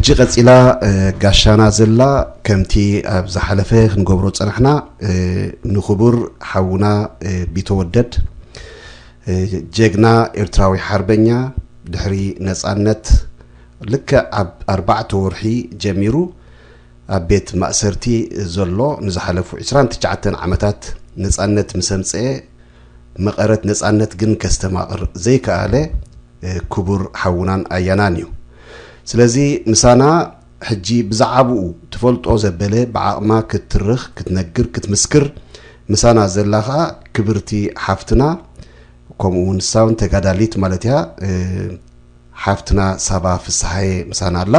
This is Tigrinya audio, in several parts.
ሕጂ ቀጺላ እ፣ ጋሻና ዘላ፣ ከምቲ ኣብ ዝሓለፈ ክንገብሮ ጸናሕና፣ እ፣ ንኽቡር ሓውና እ፣ ቢተወደድ እ፣ ጀግና ኤርትራዊ ሓርበኛ፣ ድሕሪ ነጻነት ልክዕ ኣብ ኣርባዕተ ወርሒ ጀሚሩ ኣብ ቤት ማእሰርቲ ዘሎ፣ ንዝሓለፉ ዕስራን ትሽዓተን ዓመታት ነጻነት ምስ ኣምጽኤ፣ መቐረት ነጻነት ግን ከስተማቕር ዘይከኣለ እ፣ ክቡር ሓውናን ኣያናን እዩ። ስለዚ ምሳና ሕጂ ብዛዕባኡ ትፈልጦ ዘበለ ብዓቕማ ክትትርኽ፣ ክትነግር፣ ክትምስክር ምሳና ዘላ ኸኣ ክብርቲ ሓፍትና፣ ከምኡ እውን ንሳ እውን ተጋዳሊት ማለት እያ፣ እ፣ ሓፍትና ሳባ ፍስሃየ ምሳና ኣላ።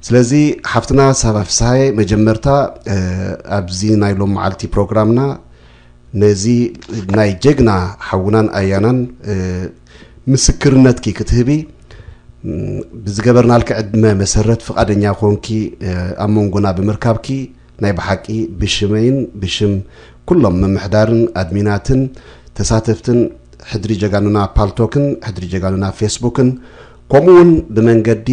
ስለዚ ሓፍትና ሳባ ፍስሃየ፣ መጀመርታ እ፣ ኣብዚ ናይ ሎም መዓልቲ ፕሮግራምና ነዚ ናይ ጀግና ሓውናን ኣያናን እ፣ ምስክርነትኪ ክትህቢ፣ ም፣ ብዝገበርናልኪ ዕድመ መሰረት ፍቓደኛ ኮንኪ እ፣ ኣብ መንጎና ብምርካብኪ ናይ ብሓቂ ብሽመይን ብሽም ኩሎም ምምሕዳርን ኣድሚናትን ተሳተፍትን ሕድሪ ጀጋኑና ፓልቶክን ሕድሪ ጀጋኑና ፌስቡክን፣ ከምኡ እውን ብመንገዲ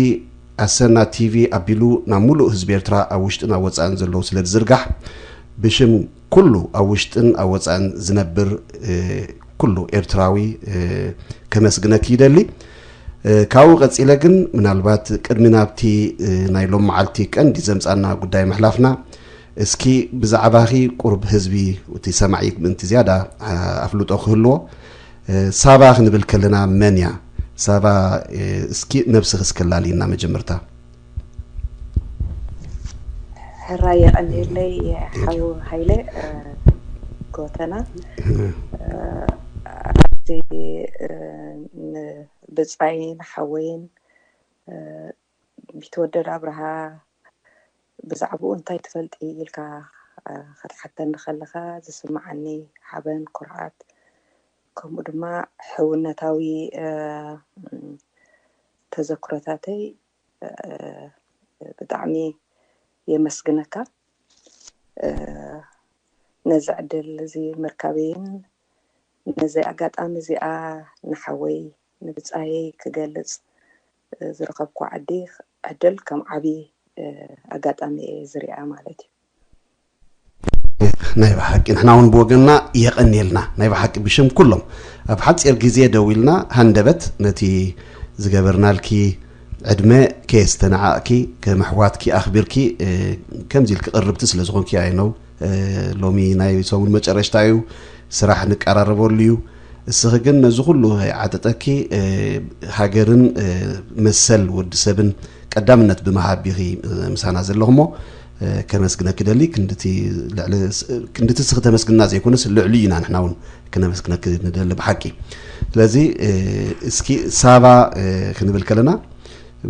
ኣሰና ቲቪ ኣቢሉ ናብ ሙሉእ ህዝቢ ኤርትራ ኣብ ውሽጥን ኣብ ወጻእን ዘለዉ ስለ ዝዝርጋሕ፣ ብሽም ኩሉ ኣብ ውሽጥን ኣብ ወጻእን ዝነብር እ፣ ኩሉ ኤርትራዊ እ፣ ከመስግነኪ ይደሊ። እ፣ ካብኡ ቀጺለ ግን ምናልባት ቅድሚ ናብቲ እ፣ ናይ ሎም መዓልቲ ቀንዲ ዘምጻና ጉዳይ ምሕላፍና፣ እስኪ ብዛዕባኺ ቁሩብ ህዝቢ እቲ ሰማዒ ምእንቲ ዝያዳ እ፣ ኣፍልጦ ክህልዎ እ፣ ሳባ ክንብል ከለና መን እያ? ሳባ እ፣ እስኪ ነብስኺ እስከላልይና መጀመርታ። ሕራይ የቐንየለይ ሓው ሃይለ እ፣ ጎተና እ፣ ኣብዚ እ፣ ን- ብጻይን ሓወይን እ፣ ቢትወደድ ኣብርሃ ብዛዕባኡ እንታይ ትፈልጢ ኢልካ እ፣ ክትሓተኒ ከለኻ ዝስምዓኒ ሓበን፣ ኩርዓት ከምኡ ድማ ሕውነታዊ እ፣ ተዘክሮታተይ እ፣ ብጣዕሚ የመስግነካ። እ፣ ነዚ ዕድል እዚ ምርካበይን ነዚ ኣጋጣሚ እዚኣ ንሓወይ ንብጻየይ ክገልጽ እ፣ ዝረኸብኩ ዓዲ ዕድል ከም ዓቢ እ፣ ኣጋጣሚ እየ ዝሪኣ ማለት እዩ። ናይ ብሓቂ ንሕና እውን ብወገንና የቐንየልና። ናይ ብሓቂ ብሽም ኩሎም ኣብ ሓጺር ግዜ ደው ኢልና ሃንደበት ነቲ ዝገበርናልኪ ዕድመ ከየስተናዓቕኪ ከም ኣሕዋትኪ ኣኽቢርኪ እ፣ ከምዚ ኢልኪ ቅርብቲ ስለ ዝኾንኪ ኣይ ነው እ፣ ሎሚ ናይ ሰሙን መጨረሽታ እዩ፣ ስራሕ ንቀራረበሉ እዩ። እስኺ ግን ነዚ ኩሉ ከይዓጠጠኪ እ፣ ሃገርን እ፣ መሰል ወዲ ሰብን ቀዳምነት ብምሃብ ኢኺ እ፣ ምሳና ዘለኹሞ እ፣ ከመስግነኪ ደሊ። ክንድቲ ልዕሊ ክንድቲ እስኺ ተመስግንና ዘይኮነስ ልዕሊ ኢና ንሕና እውን ክነመስግነኪ ንደሊ ብሓቂ። ስለዚ እ፣ እስኪ ሳባ እ፣ ክንብል ከለና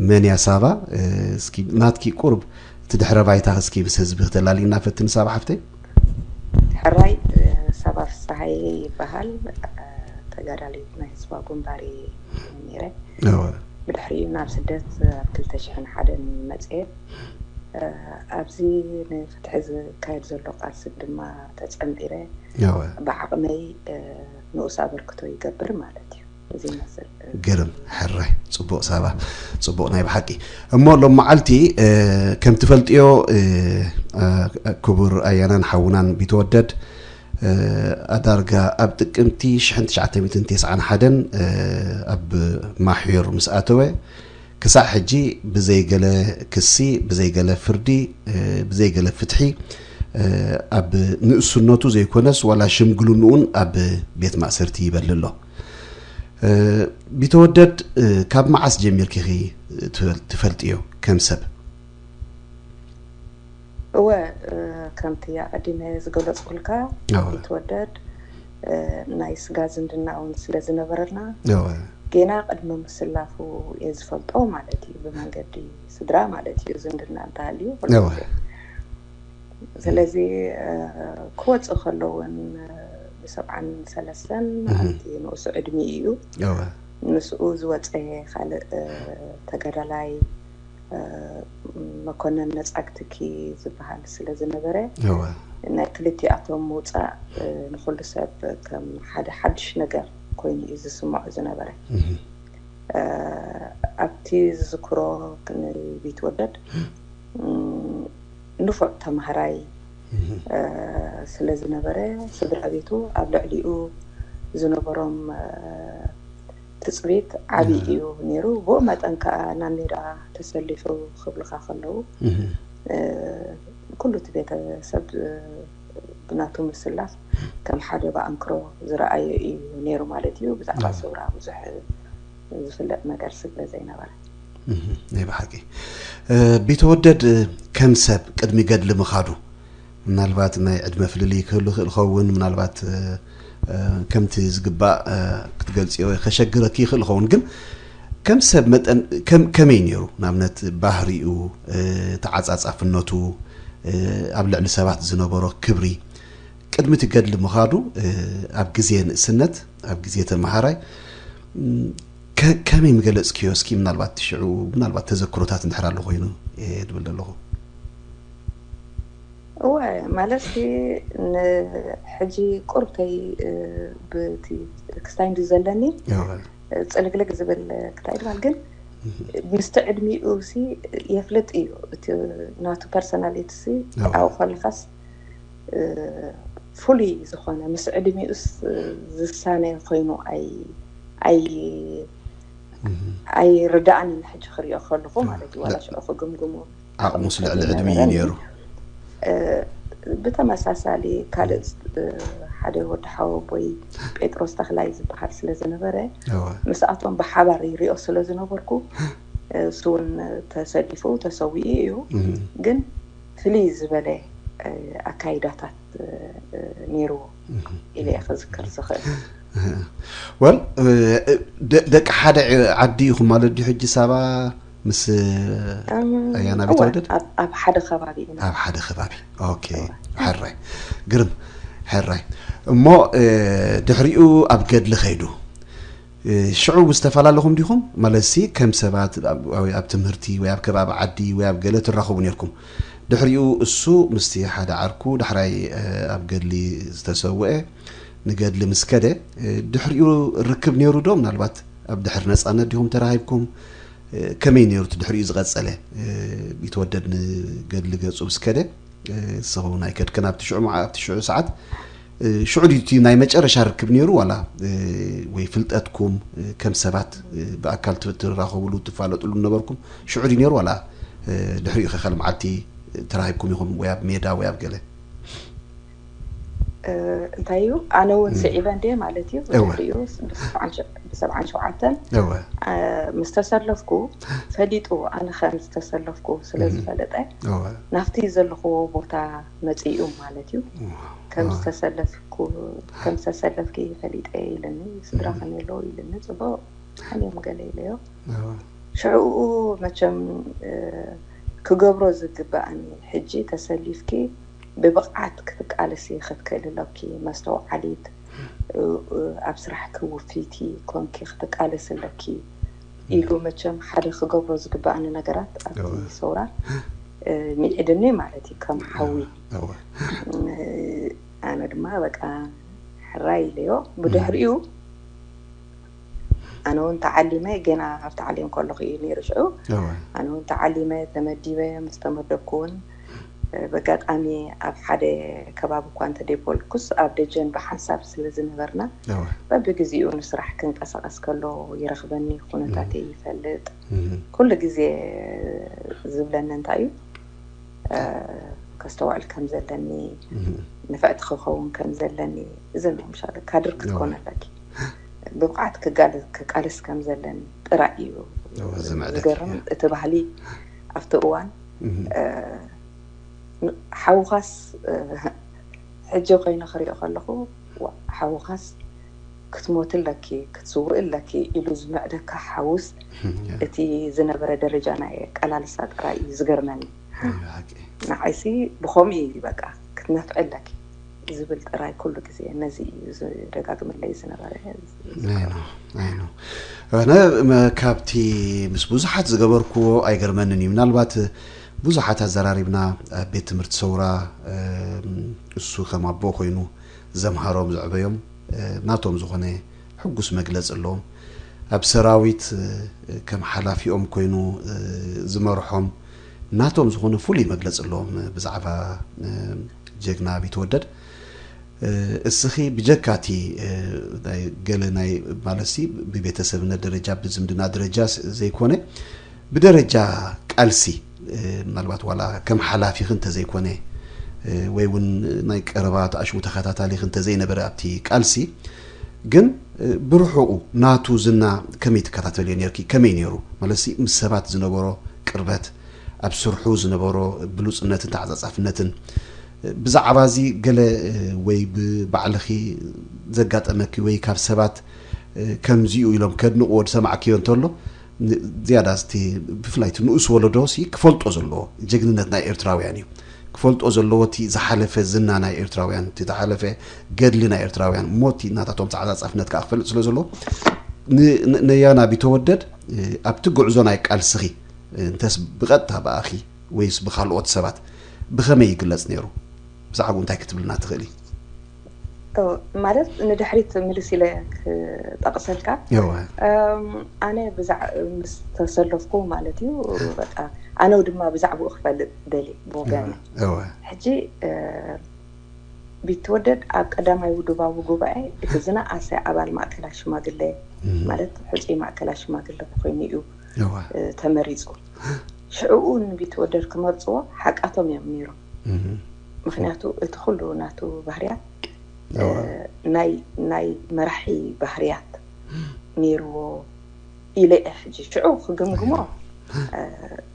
መን እያ ሳባ? እ፣ እስኪ ናትኪ ቁርብ እቲ ድሕረ ባይታ እስኪ ምስ ህዝቢ ክተላልይና ፈትኒ ሳባ ሓፍተይ። ሕራይ እ፣ ሳባ ፍስሃየ ይበሃል። እ፣ ተጋዳሊት ናይ ህዝባዊ ግንባር እየ ነይረ። እወ። ብድሕሪኡ ናብ ስደት ኣብ ክልተ ሽሕን ሓደን መፅየ። እ፣ ኣብዚ ንፍትሒ ዝካየድ ዘሎ ቃልሲ ድማ ተፀንቢረ እወ። ብዓቕመይ እ፣ ንኡስ ኣበርክቶ ይገብር ማለት እዩ። እዚ ይመስል። ግርም ሕራይ ጽቡቕ ሳባ ጽቡቕ ናይ ብሓቂ። እሞ ሎም መዓልቲ እ፣ ከም ትፈልጥዮ እ፣ እ፣ ክቡር ኣያናን ሓውናን ቢተወደድ እ፣ ኣዳርጋ ኣብ ጥቅምቲ ሽሕን ትሽዓተ ሚእትን ተስዓን ሓደን እ፣ ኣብ ማሕዩር ምስ ኣተወ ክሳዕ ሕጂ ብዘይ ገለ ክሲ፣ ብዘይ ገለ ፍርዲ እ፣ ብዘይ ገለ ፍትሒ እ፣ ኣብ ንእስነቱ ዘይኮነስ ዋላ ሽምግልንኡን ኣብ ቤት ማእሰርቲ ይበሊ ኣሎ። እ፣ ቢተወደድ እ፣ ካብ መዓስ ጀሚርኪ ኢኺ ትፈል- ትፈልጥዮ ከም ሰብ? እወ እ፣ ከምቲ ኣቐዲመ ዝገለጽኩልካ እወ። ቢትወደድ እ፣ ናይ ስጋ ዝምድና እውን ስለ ዝነበረና እወ። ጌና ቅድሚ ምስላፉ እየ ዝፈልጦ ማለት እዩ። ብመንገዲ ስድራ ማለት እዩ ዝምድና እንተሃልዩ ኩሉ እወ። ግዜ። ስለዚ እ፣ ክወፅእ ከሎ እውን እ፣ ብሰብዓን ሰለስተን ኣብቲ ንኡስ ዕድሚኡ እዩ። እወ። ምስኡ ዝወፀ ካልእ እ፣ ተጋዳላይ እ፣ መኮነን ነፃግትኪ ዝበሃል ስለ ዝነበረ እወ። ናይ ክልቲኣቶም ምውፃእ እ፣ ንኩሉ ሰብ ከም ሓደ ሓድሽ ነገር ኮይኑ እዩ ዝስምዖ ዝነበረ። እህ። ኣብቲ ዝዝክሮ ንቢትወደድ ንፉዕ ተምሃራይ ስለ ዝነበረ፣ ስድራ ቤቱ ኣብ ልዕሊኡ ዝነበሮም ትፅቢት ዓብዪ እዩ ነይሩ። ብኡ መጠን ከዓ ናብ ሜዳ ተሰሊፉ ክብልካ ከለዉ፣ ኩሉ እቲ ቤተሰብ ብናቱ ምስላፍ ከም ሓደ ብኣንክሮ ዝረኣዮ እዩ ነይሩ ማለት እዩ። ብዛዕባ ሰውራ ብዙሕ ዝፍለጥ ነገር ስለ ዘይነበረ። ናይ ብሓቂ ቢተወደድ ከም ሰብ ቅድሚ ገድሊ ምኻዱ ምናልባት ናይ ዕድመ ፍልልይ ክህሉ ይኽእል ኸውን። ምናልባት ከምቲ ዝግባእ ክትገልፅዮ ከሸግረኪ ይኽእል ኸውን። ግን ከም ሰብ መጠን ከመይ ነይሩ? ንኣብነት ባህሪኡ፣ ተዓፃፃፍነቱ፣ ኣብ ልዕሊ ሰባት ዝነበሮ ክብሪ፣ ቅድሚ እቲ ገድሊ ምኻዱ ኣብ ግዜ ንእስነት፣ ኣብ ግዜ ተምሃራይ ከመይ ምገለፅክዮ? እስኪ ምናልባት ሽዑ ምናልባት ተዘክሮታት እንድሕር ኣሎ ኮይኑ ድብል ዘለኹ። እወ፣ ማለት ንሕጂ ቁርብተይ ብቲ ክስታይ እንዲ ዘለኒ ፅልግልግ ዝብል ክታይ ድባል፣ ግን ምስቲ ዕድሚኡ ሲ የፍልጥ እዩ። እቲ ናቱ ፐርሶናሊቲ ሲ ኣብኡ ከለካስ ፍሉይ ዝኾነ ምስ ዕድሚኡስ ዝሳነ ኮይኑ ኣይ ኣይ ኣይርዳእንን ሕጂ ክሪኦ ከለኹ ማለት እዩ። ዋላ ሽዑ ክግምግሞ ዓቕሙስ ልዕሊ ዕድሚ እዩ ነይሩ። ብተመሳሳሊ ካልእ ሓደ ወዲ ሓወቦይ ጴጥሮስ ተኽላይ ዝበሃል ስለ ዝነበረ ምስኣቶም ብሓባር ይሪኦ ስለ ዝነበርኩ እሱ እውን ተሰሊፉ ተሰዊኡ እዩ። ግን ፍልይ ዝበለ ኣካይዳታት ነይርዎ ኢለ እየ ክዝክር ዝኽእል። ወል ደቂ ሓደ ዓዲ ኢኹም ማለት ድዩ? ሕጂ ሳባ ምስ ኣያና ቤተወደድ ኣብ ሓደ ከባቢ ኢና። ኣብ ሓደ ከባቢ። ኦኬ፣ ሕራይ ግርም፣ ሕራይ። እሞ ድሕሪኡ ኣብ ገድሊ ከይዱ ሽዑ ምስ ተፈላለኹም ዲኹም? ማለት ሲ ከም ሰባት ኣብ ትምህርቲ ወይ ኣብ ከባቢ ዓዲ ወይ ኣብ ገለ ትራኸቡ ነርኩም። ድሕሪኡ እሱ ምስቲ ሓደ ዓርኩ ዳሕራይ ኣብ ገድሊ ዝተሰውአ ንገድሊ ምስ ከደ ድሕሪኡ ርክብ ነይሩ ዶ? ምናልባት ኣብ ድሕሪ ነፃነት ዲኹም ተራኺብኩም? ከመይ ነይሩ እቲ ድሕሪኡ ዝቐጸለ? ቢትወደድ ንገድሊ ገጹ ምስ ከደ ንስኻ እውን ኣይከድክን ኣብቲ ሽዑ መዓ ኣብቲ ሽዑ ሰዓት። ሽዑ ድዩ እቲ ናይ መጨረሻ ርክብ ነይሩ ዋላ ወይ ፍልጠትኩም ከም ሰባት ብኣካል ትራኸብሉ ትፋለጥሉ ነበርኩም? ሽዑ ድዩ ነይሩ ዋላ ድሕሪኡ ከ ካልእ መዓልቲ ተራኺብኩም ኢኹም ወይ ኣብ ሜዳ ወይ ኣብ ገለ? እንታይ እዩ ኣነ እውን ስዒበ እንደ ማለት እዩ። ድሕሪኡ ብሰብዓን ሸውዓተን ምስ ተሰለፍኩ ፈሊጡ ኣነ ከም ዝተሰለፍኩ ስለ ዝፈለጠ ናብቲ ዘለኽዎ ቦታ መፅኡ ማለት እዩ። ከም ዝተሰለፍኩ ከም ዝተሰለፍኪ ፈሊጠ ኢልኒ። ስድራ ከመይ ኣለዉ ኢልኒ። ፅቡቅ ሓልዮም ገለ ኢለዮ። ሽዕኡ መቸም ክገብሮ ዝግባእኒ ሕጂ ተሰሊፍኪ ብብቕዓት ክትቃለሲ ክትክእል ኣለኪ። መስተውዓሊት ኣብ ስራሕኪ ውፍይቲ ኮንኪ ክትቃለሲ ኣለኪ ኢሉ መቸም ሓደ ክገብሮ ዝግባእኒ ነገራት ኣብቲ ሰውራ ሚዒድኒ ማለት እዩ ከም ሓዊ። ኣነ ድማ በቃ ሕራይ ኢለዮ። ብድሕሪኡ ኣነ እውን ተዓሊመ ገና ኣብ ተዓሊም ከለኹ እዩ ነይሩ ሽዑ። ኣነ እውን ተዓሊመ ተመዲበ ምስ ተመደብኩ እውን በጋጣሚ ኣብ ሓደ ከባቢ እኳ እንተደይኮልኩስ ኣብ ደጀን ብሓንሳብ ስለ ዝነበርና በብግዜኡ ንስራሕ ክንቀሳቐስ ከሎ ይረኽበኒ፣ ኩነታተይ ይፈልጥ። ኩሉ ግዜ ዝብለኒ እንታይ እዩ ከስተውዕል ከም ዘለኒ፣ ንፍዕቲ ክኸውን ከም ዘለኒ፣ እዚ ናይ ምሻለ ካድር ክትኮን ኣለኪ ብብቕዓት ክቃለስ ከም ዘለኒ ጥራይ እዩ ዝገርም። እቲ ባህሊ ኣብቲ እዋን ሓውኻስ ሕጂ ኮይነ ክሪኦ ከለኹ ሓውኻስ ክትሞቲ ኣለኪ ክትስውእ ኣለኪ ኢሉ ዝምዕደካ ሓውስ እቲ ዝነበረ ደረጃ ናይ ኣቀላልሳ ጥራይ እዩ ዝገርመኒ። ንዓይሲ ብኸምኡ እዩ በቃ ክትነፍዒ ኣለኪ ዝብል ጥራይ ኩሉ ግዜ ነዚ እዩ ዝደጋግመለይ ዝነበረ። ኣነ ካብቲ ምስ ብዙሓት ዝገበርክዎ ኣይገርመንን እዩ። ምናልባት ብዙሓት ኣዘራሪብና ኣብ ቤት ትምህርቲ ሰውራ እሱ ከም ኣቦ ኮይኑ ዘምሃሮም ዘዕበዮም ናቶም ዝኾነ ሕጉስ መግለፂ ኣለዎም። ኣብ ሰራዊት ከም ሓላፊኦም ኮይኑ ዝመርሖም ናቶም ዝኾነ ፍሉይ መግለፂ ኣለዎም ብዛዕባ ጀግና ቢትወደድ። እስኺ ብጀካ እቲ ናይ ገለ ናይ ማለትሲ ብቤተሰብነት ደረጃ ብዝምድና ደረጃ ዘይኮነ ብደረጃ ቃልሲ ምናልባት ዋላ ከም ሓላፊኺ እንተዘይኮነ ወይ እውን ናይ ቀረባ ተኣሽሙ ተኸታታሊኺ እንተዘይነበረ ኣብቲ ቃልሲ ግን ብርሑቑ ናቱ ዝና ከመይ ትከታተልዮ ነርኪ? ከመይ ነይሩ? ማለትሲ ምስ ሰባት ዝነበሮ ቅርበት፣ ኣብ ስርሑ ዝነበሮ ብሉጽነትን ተዓጻጻፍነትን ብዛዕባ እዚ ገለ ወይ ብባዕልኺ ዘጋጠመኪ ወይ ካብ ሰባት ከምዚኡ ኢሎም ከድንቕዎ ዝሰማዕክዮ እንተሎ ዝያዳ እቲ ብፍላይ እቲ ንኡስ ወለዶ ሲ ክፈልጦ ዘለዎ ጀግንነት ናይ ኤርትራውያን እዩ። ክፈልጦ ዘለዎ እቲ ዝሓለፈ ዝና ናይ ኤርትራውያን፣ እቲ ዝሓለፈ ገድሊ ናይ ኤርትራውያን እሞ እቲ ናታቶም ተዓጻጻፍነት ከዓ ክፈልጥ ስለ ዘለዎ ነያና ቢተወደድ ኣብቲ ጉዕዞ ናይ ቃልስኺ እንተስ ብቐጥታ ብኣኺ ወይስ ብካልኦት ሰባት ብኸመይ ይግለጽ ነይሩ? ብዛዕባኡ እንታይ ክትብልና ትኽእሊ? ማለት ንድሕሪት ምልስ ኢለ ክጠቕሰልካ። ኣነ ምስ ተሰለፍኩ ማለት እዩ። በቃ ኣነው ድማ ብዛዕባኡ ክፈልጥ ደሊ ብወገነ። ሕጂ ቢትወደድ ኣብ ቀዳማይ ውድባዊ ጉባኤ እቲ ዝነኣሰ ኣባል ማእከላ ሽማግለ ማለት ሕፁይ ማእከላ ሽማግለ ኮይኑ እዩ ተመሪፁ። ሽዕኡ ንቢትወደድ ክመርፅዎ ሓቃቶም እዮም ነይሮም። ምክንያቱ እቲ ኩሉ ናቱ ባህርያት ናይ መራሒ ባህርያት ነይርዎ ኢለ እየ ሕጂ ሽዑ ክግምግሞ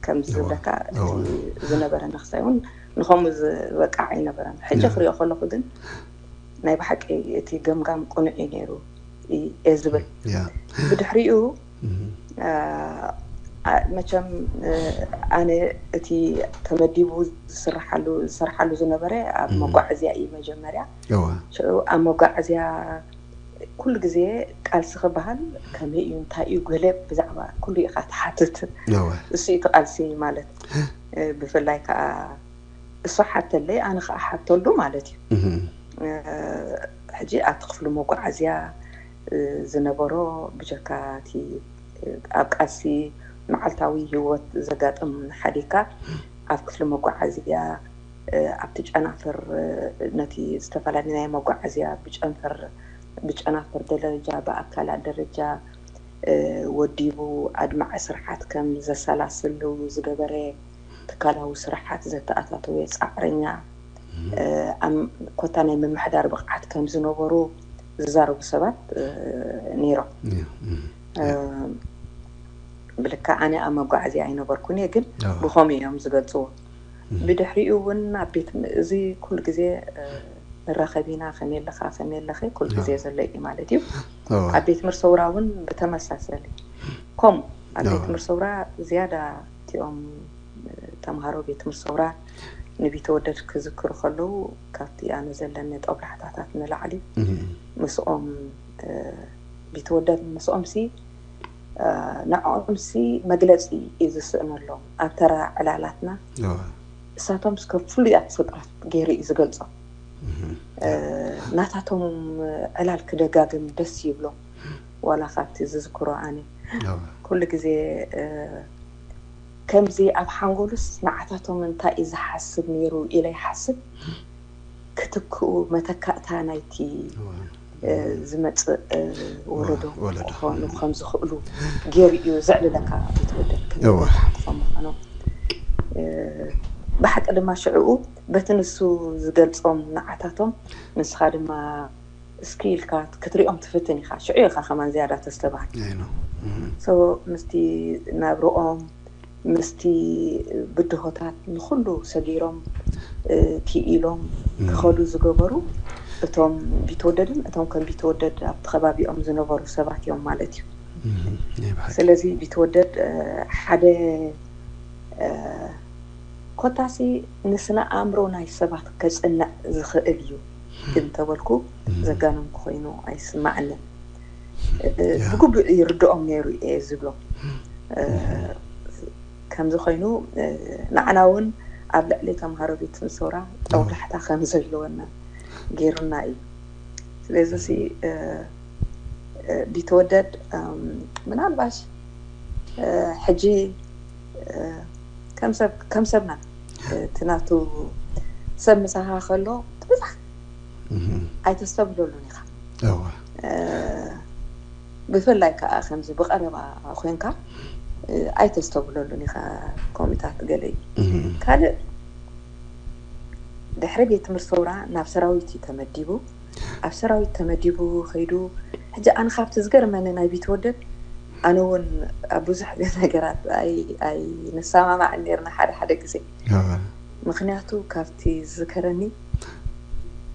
ከም ዝብለካ እቲ ዝነበረ ነክሳይ እውን ንከምኡ ዝበቃዕ ኣይነበረን። ሕጂ ክሪኦ ከለኩ ግን ናይ ብሓቂ እቲ ገምጋም ቅኑዕ እዩ ነይሩ እየ ዝብል። ብድሕሪኡ መቸም ኣነ እቲ ተመዲቡ ዝስርሓሉ ዝሰርሓሉ ዝነበረ ኣብ መጓዓዝያ እዩ መጀመርያ። ሽዑ ኣብ መጓዓዝያ ኩሉ ግዜ ቃልሲ ክበሃል ከመይ እዩ እንታይ እዩ ገለ ብዛዕባ ኩሉ ኢኻ ትሓትት። እሱ እቲ ቃልሲ ማለት ብፍላይ ከዓ እሱ ሓተለይ ኣነ ከዓ ሓተሉ ማለት እዩ። ሕጂ ኣብቲ ክፍሊ መጓዓዝያ ዝነበሮ ብጀካ እቲ ኣብ ቃልሲ መዓልታዊ ህይወት ዘጋጥም ሓዲካ ኣብ ክፍሊ መጓዓዝያ ኣብቲ ጨናፍር ነቲ ዝተፈላለዩ ናይ መጓዓዝያ ብጨንፈር ብጨናፍር ደረጃ ብኣካላት ደረጃ ወዲቡ ኣድማዒ ስርሓት ከም ዘሰላስሉ ዝገበረ ትካላዊ ስርሓት ዘተኣታተወ ፃዕረኛ ኮታ ናይ ምምሕዳር ብቕዓት ከም ዝነበሩ ዝዛረቡ ሰባት ነይሮም። ብልካ ኣነ ኣብ መጓዓዝያ ኣይነበርኩን እየ ግን ብኸምኡ እዮም ዝገልፅዎ። ብድሕሪኡ እውን ኣብ ቤት እዚ ኩሉ ግዜ ንራኸብ ኢና ከመይ ኣለኻ ከመይ ኣለኺ ኩሉ ግዜ ዘሎ እዩ ማለት እዩ። ኣብ ቤት ትምህርቲ ሰውራ እውን ብተመሳሰሊ ከምኡ ኣብ ቤት ትምህርቲ ሰውራ ዝያዳ እቲኦም ተምሃሮ ቤት ትምህርቲ ሰውራ ንቢተወደድ ክዝክሩ ከለዉ ካብቲ ኣነ ዘለኒ ጦብላሕታታት ንላዕሊ ምስኦም ቢተወደድ ምስኦም ሲ ንዕኦም ሲ መግለፂ እዩ ዝስእነሎም ኣብ ተራ ዕላላትና እሳቶም እስከ ፍሉያት ፍጥረት ገይሩ እዩ ዝገልፆም። ናታቶም ዕላል ክደጋግም ደስ ይብሎም። ዋላ ካብቲ ዝዝክሮ ኣነ ኩሉ ግዜ ከምዚ ኣብ ሓንጎሉስ ንዓታቶም እንታይ እዩ ዝሓስብ ነይሩ ኢለ ይሓስብ። ክትክኡ መተካእታ ናይቲ ዝመፅእ ወለዶ ክኾኑ ከም ዝኽእሉ ገይሩ እዩ ዘዕልለካ። ቤተወደድ ክኾኑ ምዃኖም ብሓቂ ድማ ሽዕኡ በቲ ንሱ ዝገልፆም ንዓታቶም ንስኻ ድማ እስኪ ኢልካ ክትሪኦም ትፍትን ኢኻ። ሽዑ ኢኻ ከማን ዝያዳ ተስተባህል። ሶ ምስቲ ናብርኦም ምስቲ ብድሆታት ንኹሉ ሰጊሮም ክኢሎም ክኸዱ ዝገበሩ እቶም ቢትወደድን እቶም ከም ቢትወደድ ኣብቲ ከባቢኦም ዝነበሩ ሰባት እዮም ማለት እዩ። ስለዚ ቢትወደድ ሓደ ኮታሲ ንስነ ኣእምሮ ናይ ሰባት ከጽንዕ ዝኽእል እዩ ግን ተበልኩ ዘጋነንኩ ኮይኑ ኣይስማዕንን። ብግቡእ ይርድኦም ነይሩ እየ ዝብሎም። ከምዚ ኮይኑ ንዓና እውን ኣብ ልዕሊ ተምሃሮ ቤት ትምህርቲ ሰውራ ጠውላሕታ ከም ዘለወና ገይሩና እዩ። ስለዚ ሲ ቢተወደድ ምናልባሽ ሕጂ ከም ሰብና እቲ ናቱ ሰብ ምሳኻ ከሎ ብዙሕ ኣይተስተብለሉን ኢኻ። ብፍላይ ከዓ ከምዚ ብቐረባ ኮይንካ ኣይተስተብለሉን ኢኻ። ከምኡታት ገለ እዩ። ካልእ ድሕሪ ቤት ትምህርቲ ሰውራ ናብ ሰራዊት እዩ ተመዲቡ። ኣብ ሰራዊት ተመዲቡ ከይዱ ሕጂ ኣነ ካብቲ ዝገርመኒ ናይ ቢትወደድ ኣነ እውን ኣብ ብዙሕ ነገራት ኣይንሰማማዕን ነርና ሓደ ሓደ ግዜ። ምክንያቱ ካብቲ ዝዝከረኒ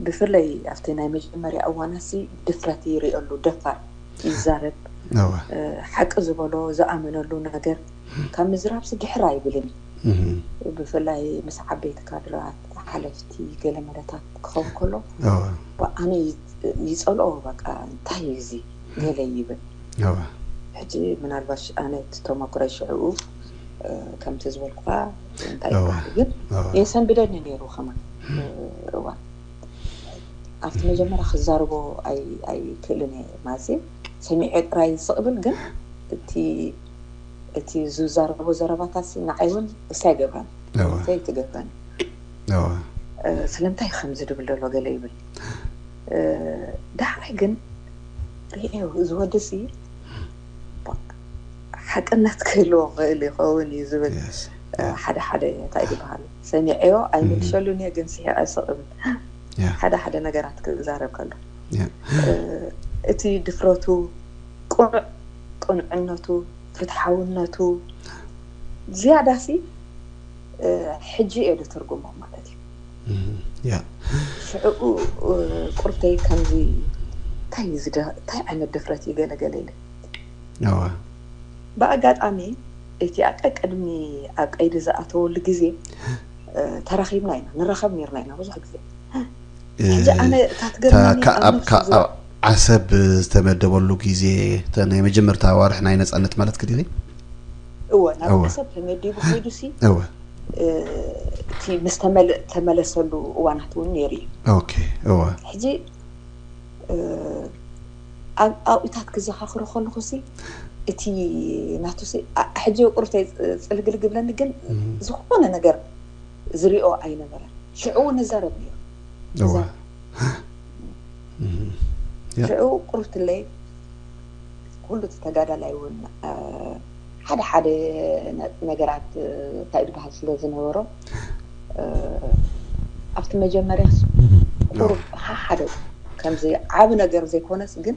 ብፍላይ ኣብቲ ናይ መጀመርያ እዋናሲ ድፍረት ይርእየሉ፣ ደፋር ይዛረብ፣ ሓቂ ዝበሎ ዝኣመነሉ ነገር ካብ ምዝራብሲ ድሕር ኣይብልን። ብፍላይ ምስ ዓበይቲ ካድራት ሓለፍቲ ገለ መለታት ክኸውን ከሎ ኣነ ይፀልኦ። በቃ እንታይ እዩ እዚ ገለ ይብል። ሕጂ ምናልባሽ ኣነ እቲ ተመክሮይ ሽዕኡ ከምቲ ዝበልኩኻ እንታይ ይበሃል ግን የሰንብደኒ ነይሩ ከማን እዋን ኣብቲ መጀመርያ ክዛርቦ ኣይክእልን እየ ማለት ሰሚዐ ጥራይ ዝስቕብል ግን እቲ እቲ ዝዛረቦ ዘረባታት ንዓይ እውን እሳ ይገብረን እሳ ይትገብረን ስለምንታይ ከምዚ ድብል ዘሎ ገለ ይብል ዳሕራይ ግን ርእዮ እዚ ወዲ ሲ ሓቅነት ክህልዎ ክእል ይኸውን እዩ ዝብል ሓደ ሓደ እንታይ ዝበሃል ሰሚዐዮ ኣይምልሸሉን እየ ግን ስሒቐ ስቕ እብል ሓደ ሓደ ነገራት ክዛረብ ከሎ እቲ ድፍረቱ ቅኑዕ ቅኑዕነቱ ፍትሓውነቱ ዝያዳሲ ሕጂ እየ ዝትርጉሞ ማለት እዩ። ሽዕኡ ቁርተይ ከምዚ እንታይ ዓይነት ድፍረት እዩ ገለገለ ኢለ ብኣጋጣሚ እቲ ኣቀቅድሚ ኣብ ቀይዲ ዝኣተወሉ ግዜ ተራኺብና ኢና ንራኸብ ነርና ኢና ብዙሕ ግዜ ሕጂ ኣነ እታ ትገርመኒ ኣብ ነብሲ ዝረ- ዓሰብ ዝተመደበሉ ግዜ እተ ናይ መጀመርታ ኣዋርሕ ናይ ነፃነት ማለት ክዲኺ እወ ናብ እወ። ዓሰብ ተመዲቡ ከይዱ ሲ እወ እቲ ምስ ተመለ- ተመለሰሉ እዋናት እውን ነይሩ እዩ ኦኬ እወ ሕጂ እ፣ ኣብ ኣብኡታት ክዘኻኽሮ ከለኹ ሲ እቲ ናቱ ሲ ኣ- ሕጂ ቁርተይ ጽልግልግ ብለኒ ግን ዝኾነ ነገር ዝሪኦ ኣይነበረን ሽዑ እውን ንዛረብ ነይሩ እወ እም። ያ። ሽዑ ቁርትለይ ኩሉ እቲ ተጋዳላይ እውን እ፣ ሓደ ሓደ ነ- ነገራት እ፣ እንታይ ዝበሃል ስለ ዝነበሮ እ፣ ኣብቲ መጀመርያ ቁሩብ ሓደ ከምዚ ዓብ ነገር ዘይኮነስ ግን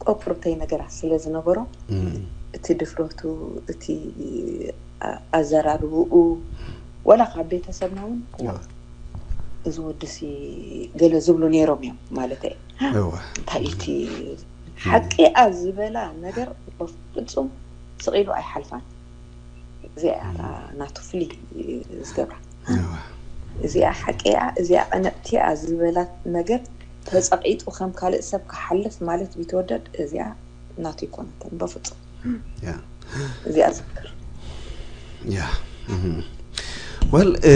ቆቁርተይ ነገራት ስለ ዝነበሮ እም። እቲ ድፍረቱ እቲ ኣ- ኣዘራርብኡ ወላ ካብ ቤተሰብና እውን እዋ፣ እዚ ወድሲ ገለ ዝብሉ ነይሮም እዮም ማለት እዋ። እንታይ እቲ ሓቂኣ ዝበላ ነገር በፍጹም ስቕ ኢሉ ኣይሓልፋን እዚኣ ናቱ ፍልይ ዝገብራ እዋ። እዚኣ ሓቂኣ እዚኣ ቅንዕቲኣ ዝበላት ነገር ተፀቒጡ ከም ካልእ ሰብ ክሓልፍ ማለት ቢትወደድ እዚኣ ናቱ ይኮነትን በፍፁም ያ እዚኣ ዝክር ያ እም። ወል እ፣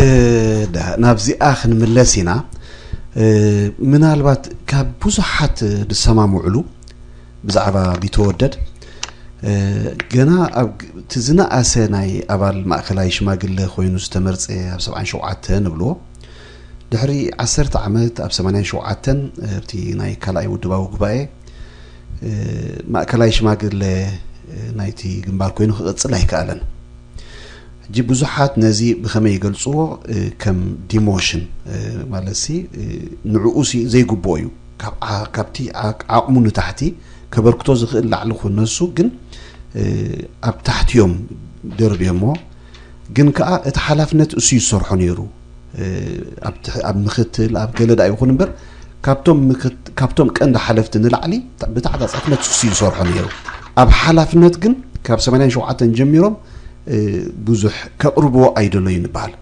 ዳ- ናብዚኣ ክንምለስ ኢና እ፣ ምናልባት ካብ ብዙሓት ዝሰማምዕሉ ብዛዕባ ቢተወደድ እ፣ ገና ኣብ ግ- እቲ ዝነኣሰ ናይ ኣባል ማእከላይ ሽማግለ ኮይኑ ዝተመርፀ ኣብ ሰብዓን ሸውዓተ ንብልዎ ድሕሪ ዓሰርተ ዓመት ኣብ ሰማንያን ሸውዓተን ኣብቲ ናይ ካልኣይ ውድባዊ ጉባኤ ማእከላይ ሽማግለ ናይቲ ግንባር ኮይኑ ክቕጽል ኣይከኣለን። ሕጂ ብዙሓት ነዚ ብኸመይ ይገልጽዎ? ከም ዲሞሽን ማለት ሲ ንዕኡ ሲ ዘይግብኦ እዩ። ካብ ዓ- ካብቲ ዓ- ዓቕሙ ንታሕቲ ከበርክቶ ዝኽእል ላዕሊ ክነሱ ግን ኣብ ታሕቲ እዮም ደርብዮሞ። ግን ከኣ እቲ ሓላፍነት እሱ ይሰርሖ ነይሩ። ኣብ ትሕ- ኣብ ምክትል ኣብ ገለ ዳ ይኹን እምበር ካብቶም ምክት- ካብቶም ቀንዲ ሓለፍቲ ንላዕሊ ብተዓጻጻፍነት እሱ ይሰርሖ ነይሩ። ኣብ ሓላፍነት ግን ካብ ሰማንያን ሸውዓተን ጀሚሮም ብዙሕ ከቕርብዎ ኣይደለዩን ይበሃል።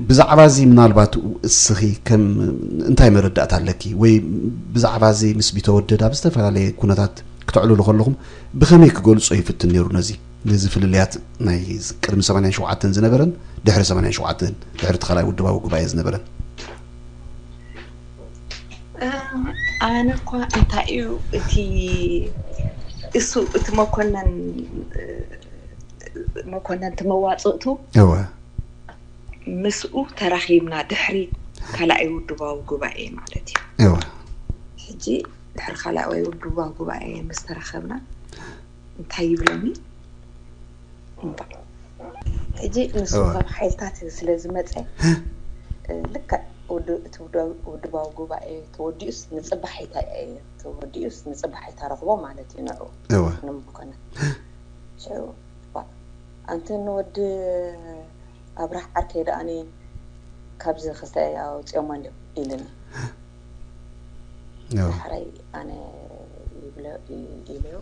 ብዛዕባ እዚ ምናልባት እስኺ ከም እንታይ መረዳእታ ኣለኪ ወይ ብዛዕባ እዚ ምስ ቢተወደድ ኣብ ዝተፈላለየ ኩነታት ክተዕልሉ ከለኹም ብኸመይ ክገልጾ ይፍትን ነይሩ ነዚ ነዚ ፍልልያት ናይ ቅድሚ ሰማንያን ሸውዓተን ዝነበረን ድሕሪ ሰማንያን ሸውዓተን ድሕሪ እቲ ካልኣይ ውድባዊ ጉባኤ ዝነበረን ኣነ እኳ እንታይ እዩ እቲ እሱ እቲ መኮነን መኮነን እቲ መዋፅእቱ እወ ምስኡ ተራኺብና ድሕሪ ካልኣይ ውድባዊ ጉባኤ ማለት እዩ። እወ ሕጂ ድሕሪ ካልኣይ ውድባዊ ጉባኤ ምስ ተራኸብና እንታይ ይብለኒ? እምባ ሕጂ ንሱ እወ። ካብ ሓይልታት ስለ ዝመፀ እ፣ ልክዕ ውድ- እቲ ውድ- ውድባዊ ጉባኤ ተወዲኡስ ንፅባሕ ኢታ ተወዲኡስ ንፅባሕ ኢታ ረኽቦ ማለት እዩ። ንዑ እወ ንምኮነ ሽዑ ዋ፣ ኣንቲ ንወዲ ኣብራሕ ዓርከይ ደኣኒ ካብዚ ክስተ ኣውፅኦሞ እንዲዮም ኢልኒ። እወ ዳሕራይ ኣነ ይብለ ኢለዮ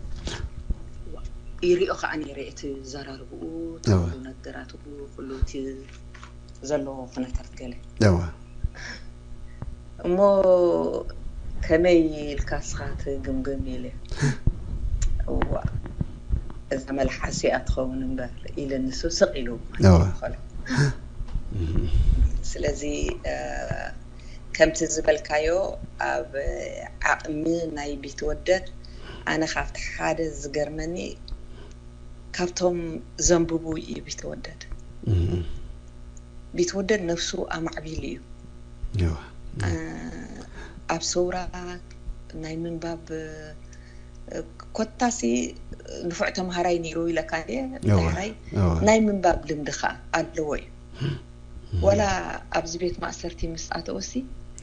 ይሪኦ ከዓ ነይረ እቲ ዘራርብኡ እቲ እወ ኩሉ ነገራት ኩሉ እቲ ዘለዎ ኩነታት ገለ እወ እሞ ከመይ ኢልካ ስኻ ትግምግም ኢለ እዋ እዛ መልሓስ እያ ትኸውን እምበር ኢለ ንሱ ስቕ ኢሉ እወ ማለት ስለዚ እ፣ ከምቲ ዝበልካዮ ኣብ ዓቕሚ ናይ ቢትወደድ ኣነ ካብቲ ሓደ ዝገርመኒ ካብቶም ዘንብቡ እዩ ቢትወደድ እም፣ ቢትወደድ ነፍሱ ኣማዕቢሉ እዩ እወ እ፣ ኣብ ሰውራ ናይ ምንባብ እ፣ ኮታሲ ንፉዕ ተምሃራይ ነይሩ ኢለካ እየ እወ ዳሕራይ እወ ናይ ምንባብ ልምዲ ከዓ ኣለዎ እዩ ወላ ኣብዚ ቤት ማእሰርቲ ምስ ኣተወሲ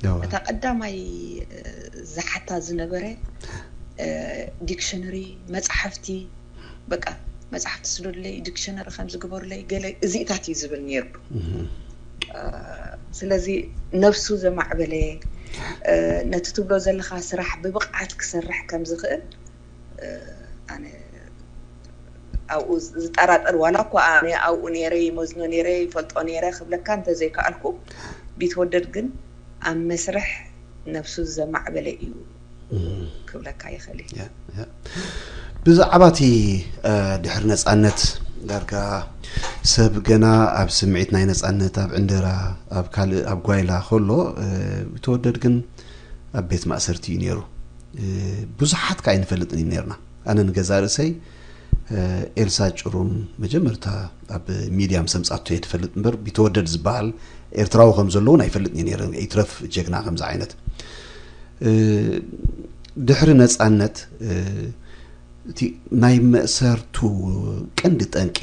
እወ እታ ቀዳማይ እ፣ ዝሓታ ዝነበረ እ፣ ዲክሽነሪ መፅሓፍቲ በቃ መፅሓፍቲ ስደዱለይ ዲክሽነሪ ከምዚ ግበሩለይ ገለ እዚኢታት እዩ ዝብል ነይሩ እም፣ እ፣ ስለዚ ነብሱ ዘማዕበለ እ፣ ነቲ ትብሎ ዘለካ ስራሕ ብብቕዓት ክሰርሕ ከም ዝኽእል እ፣ ኣነ ኣብኡ ዝጠራጠር ዋላ እኳ ኣነ ኣብኡ ነይረ ይመዝኖ ነይረ ይፈልጦ ነይረ ክብለካ እንተዘይከኣልኩ ቢትወደድ ግን ኣብ መስርሕ ነብሱ ዘማዕበለ እዩ እም። ክብለካ ይኽእል እዩ። ያ፣ ያ። ብዛዕባ እቲ እ፣ ድሕሪ ነፃነት ዳርጋ ሰብ ገና ኣብ ስምዒት ናይ ነፃነት ኣብ ዕንደራ ኣብ ካልእ ኣብ ጓይላ ከሎ እ፣ ቢትወደድ ግን ኣብ ቤት ማእሰርቲ እዩ ነይሩ። እ፣ ብዙሓት ከኣ ኣይንፈልጥን እዩ ነርና። ኣነ ንገዛ ርእሰይ እ፣ ኤልሳ ጭሩም መጀመርታ ኣብ ሚድያ ምስ ኣምጻቶ እየ ትፈልጥ እምበር ቢትወደድ ዝበሃል ኤርትራዊ ከም ዘሎ እውን ኣይፈልጥን እየ ነይረ። ይትረፍ ጀግና ከምዚ ዓይነት እ፣ ድሕሪ ነፃነት እ፣ እቲ ናይ መእሰርቱ ቀንዲ ጠንቂ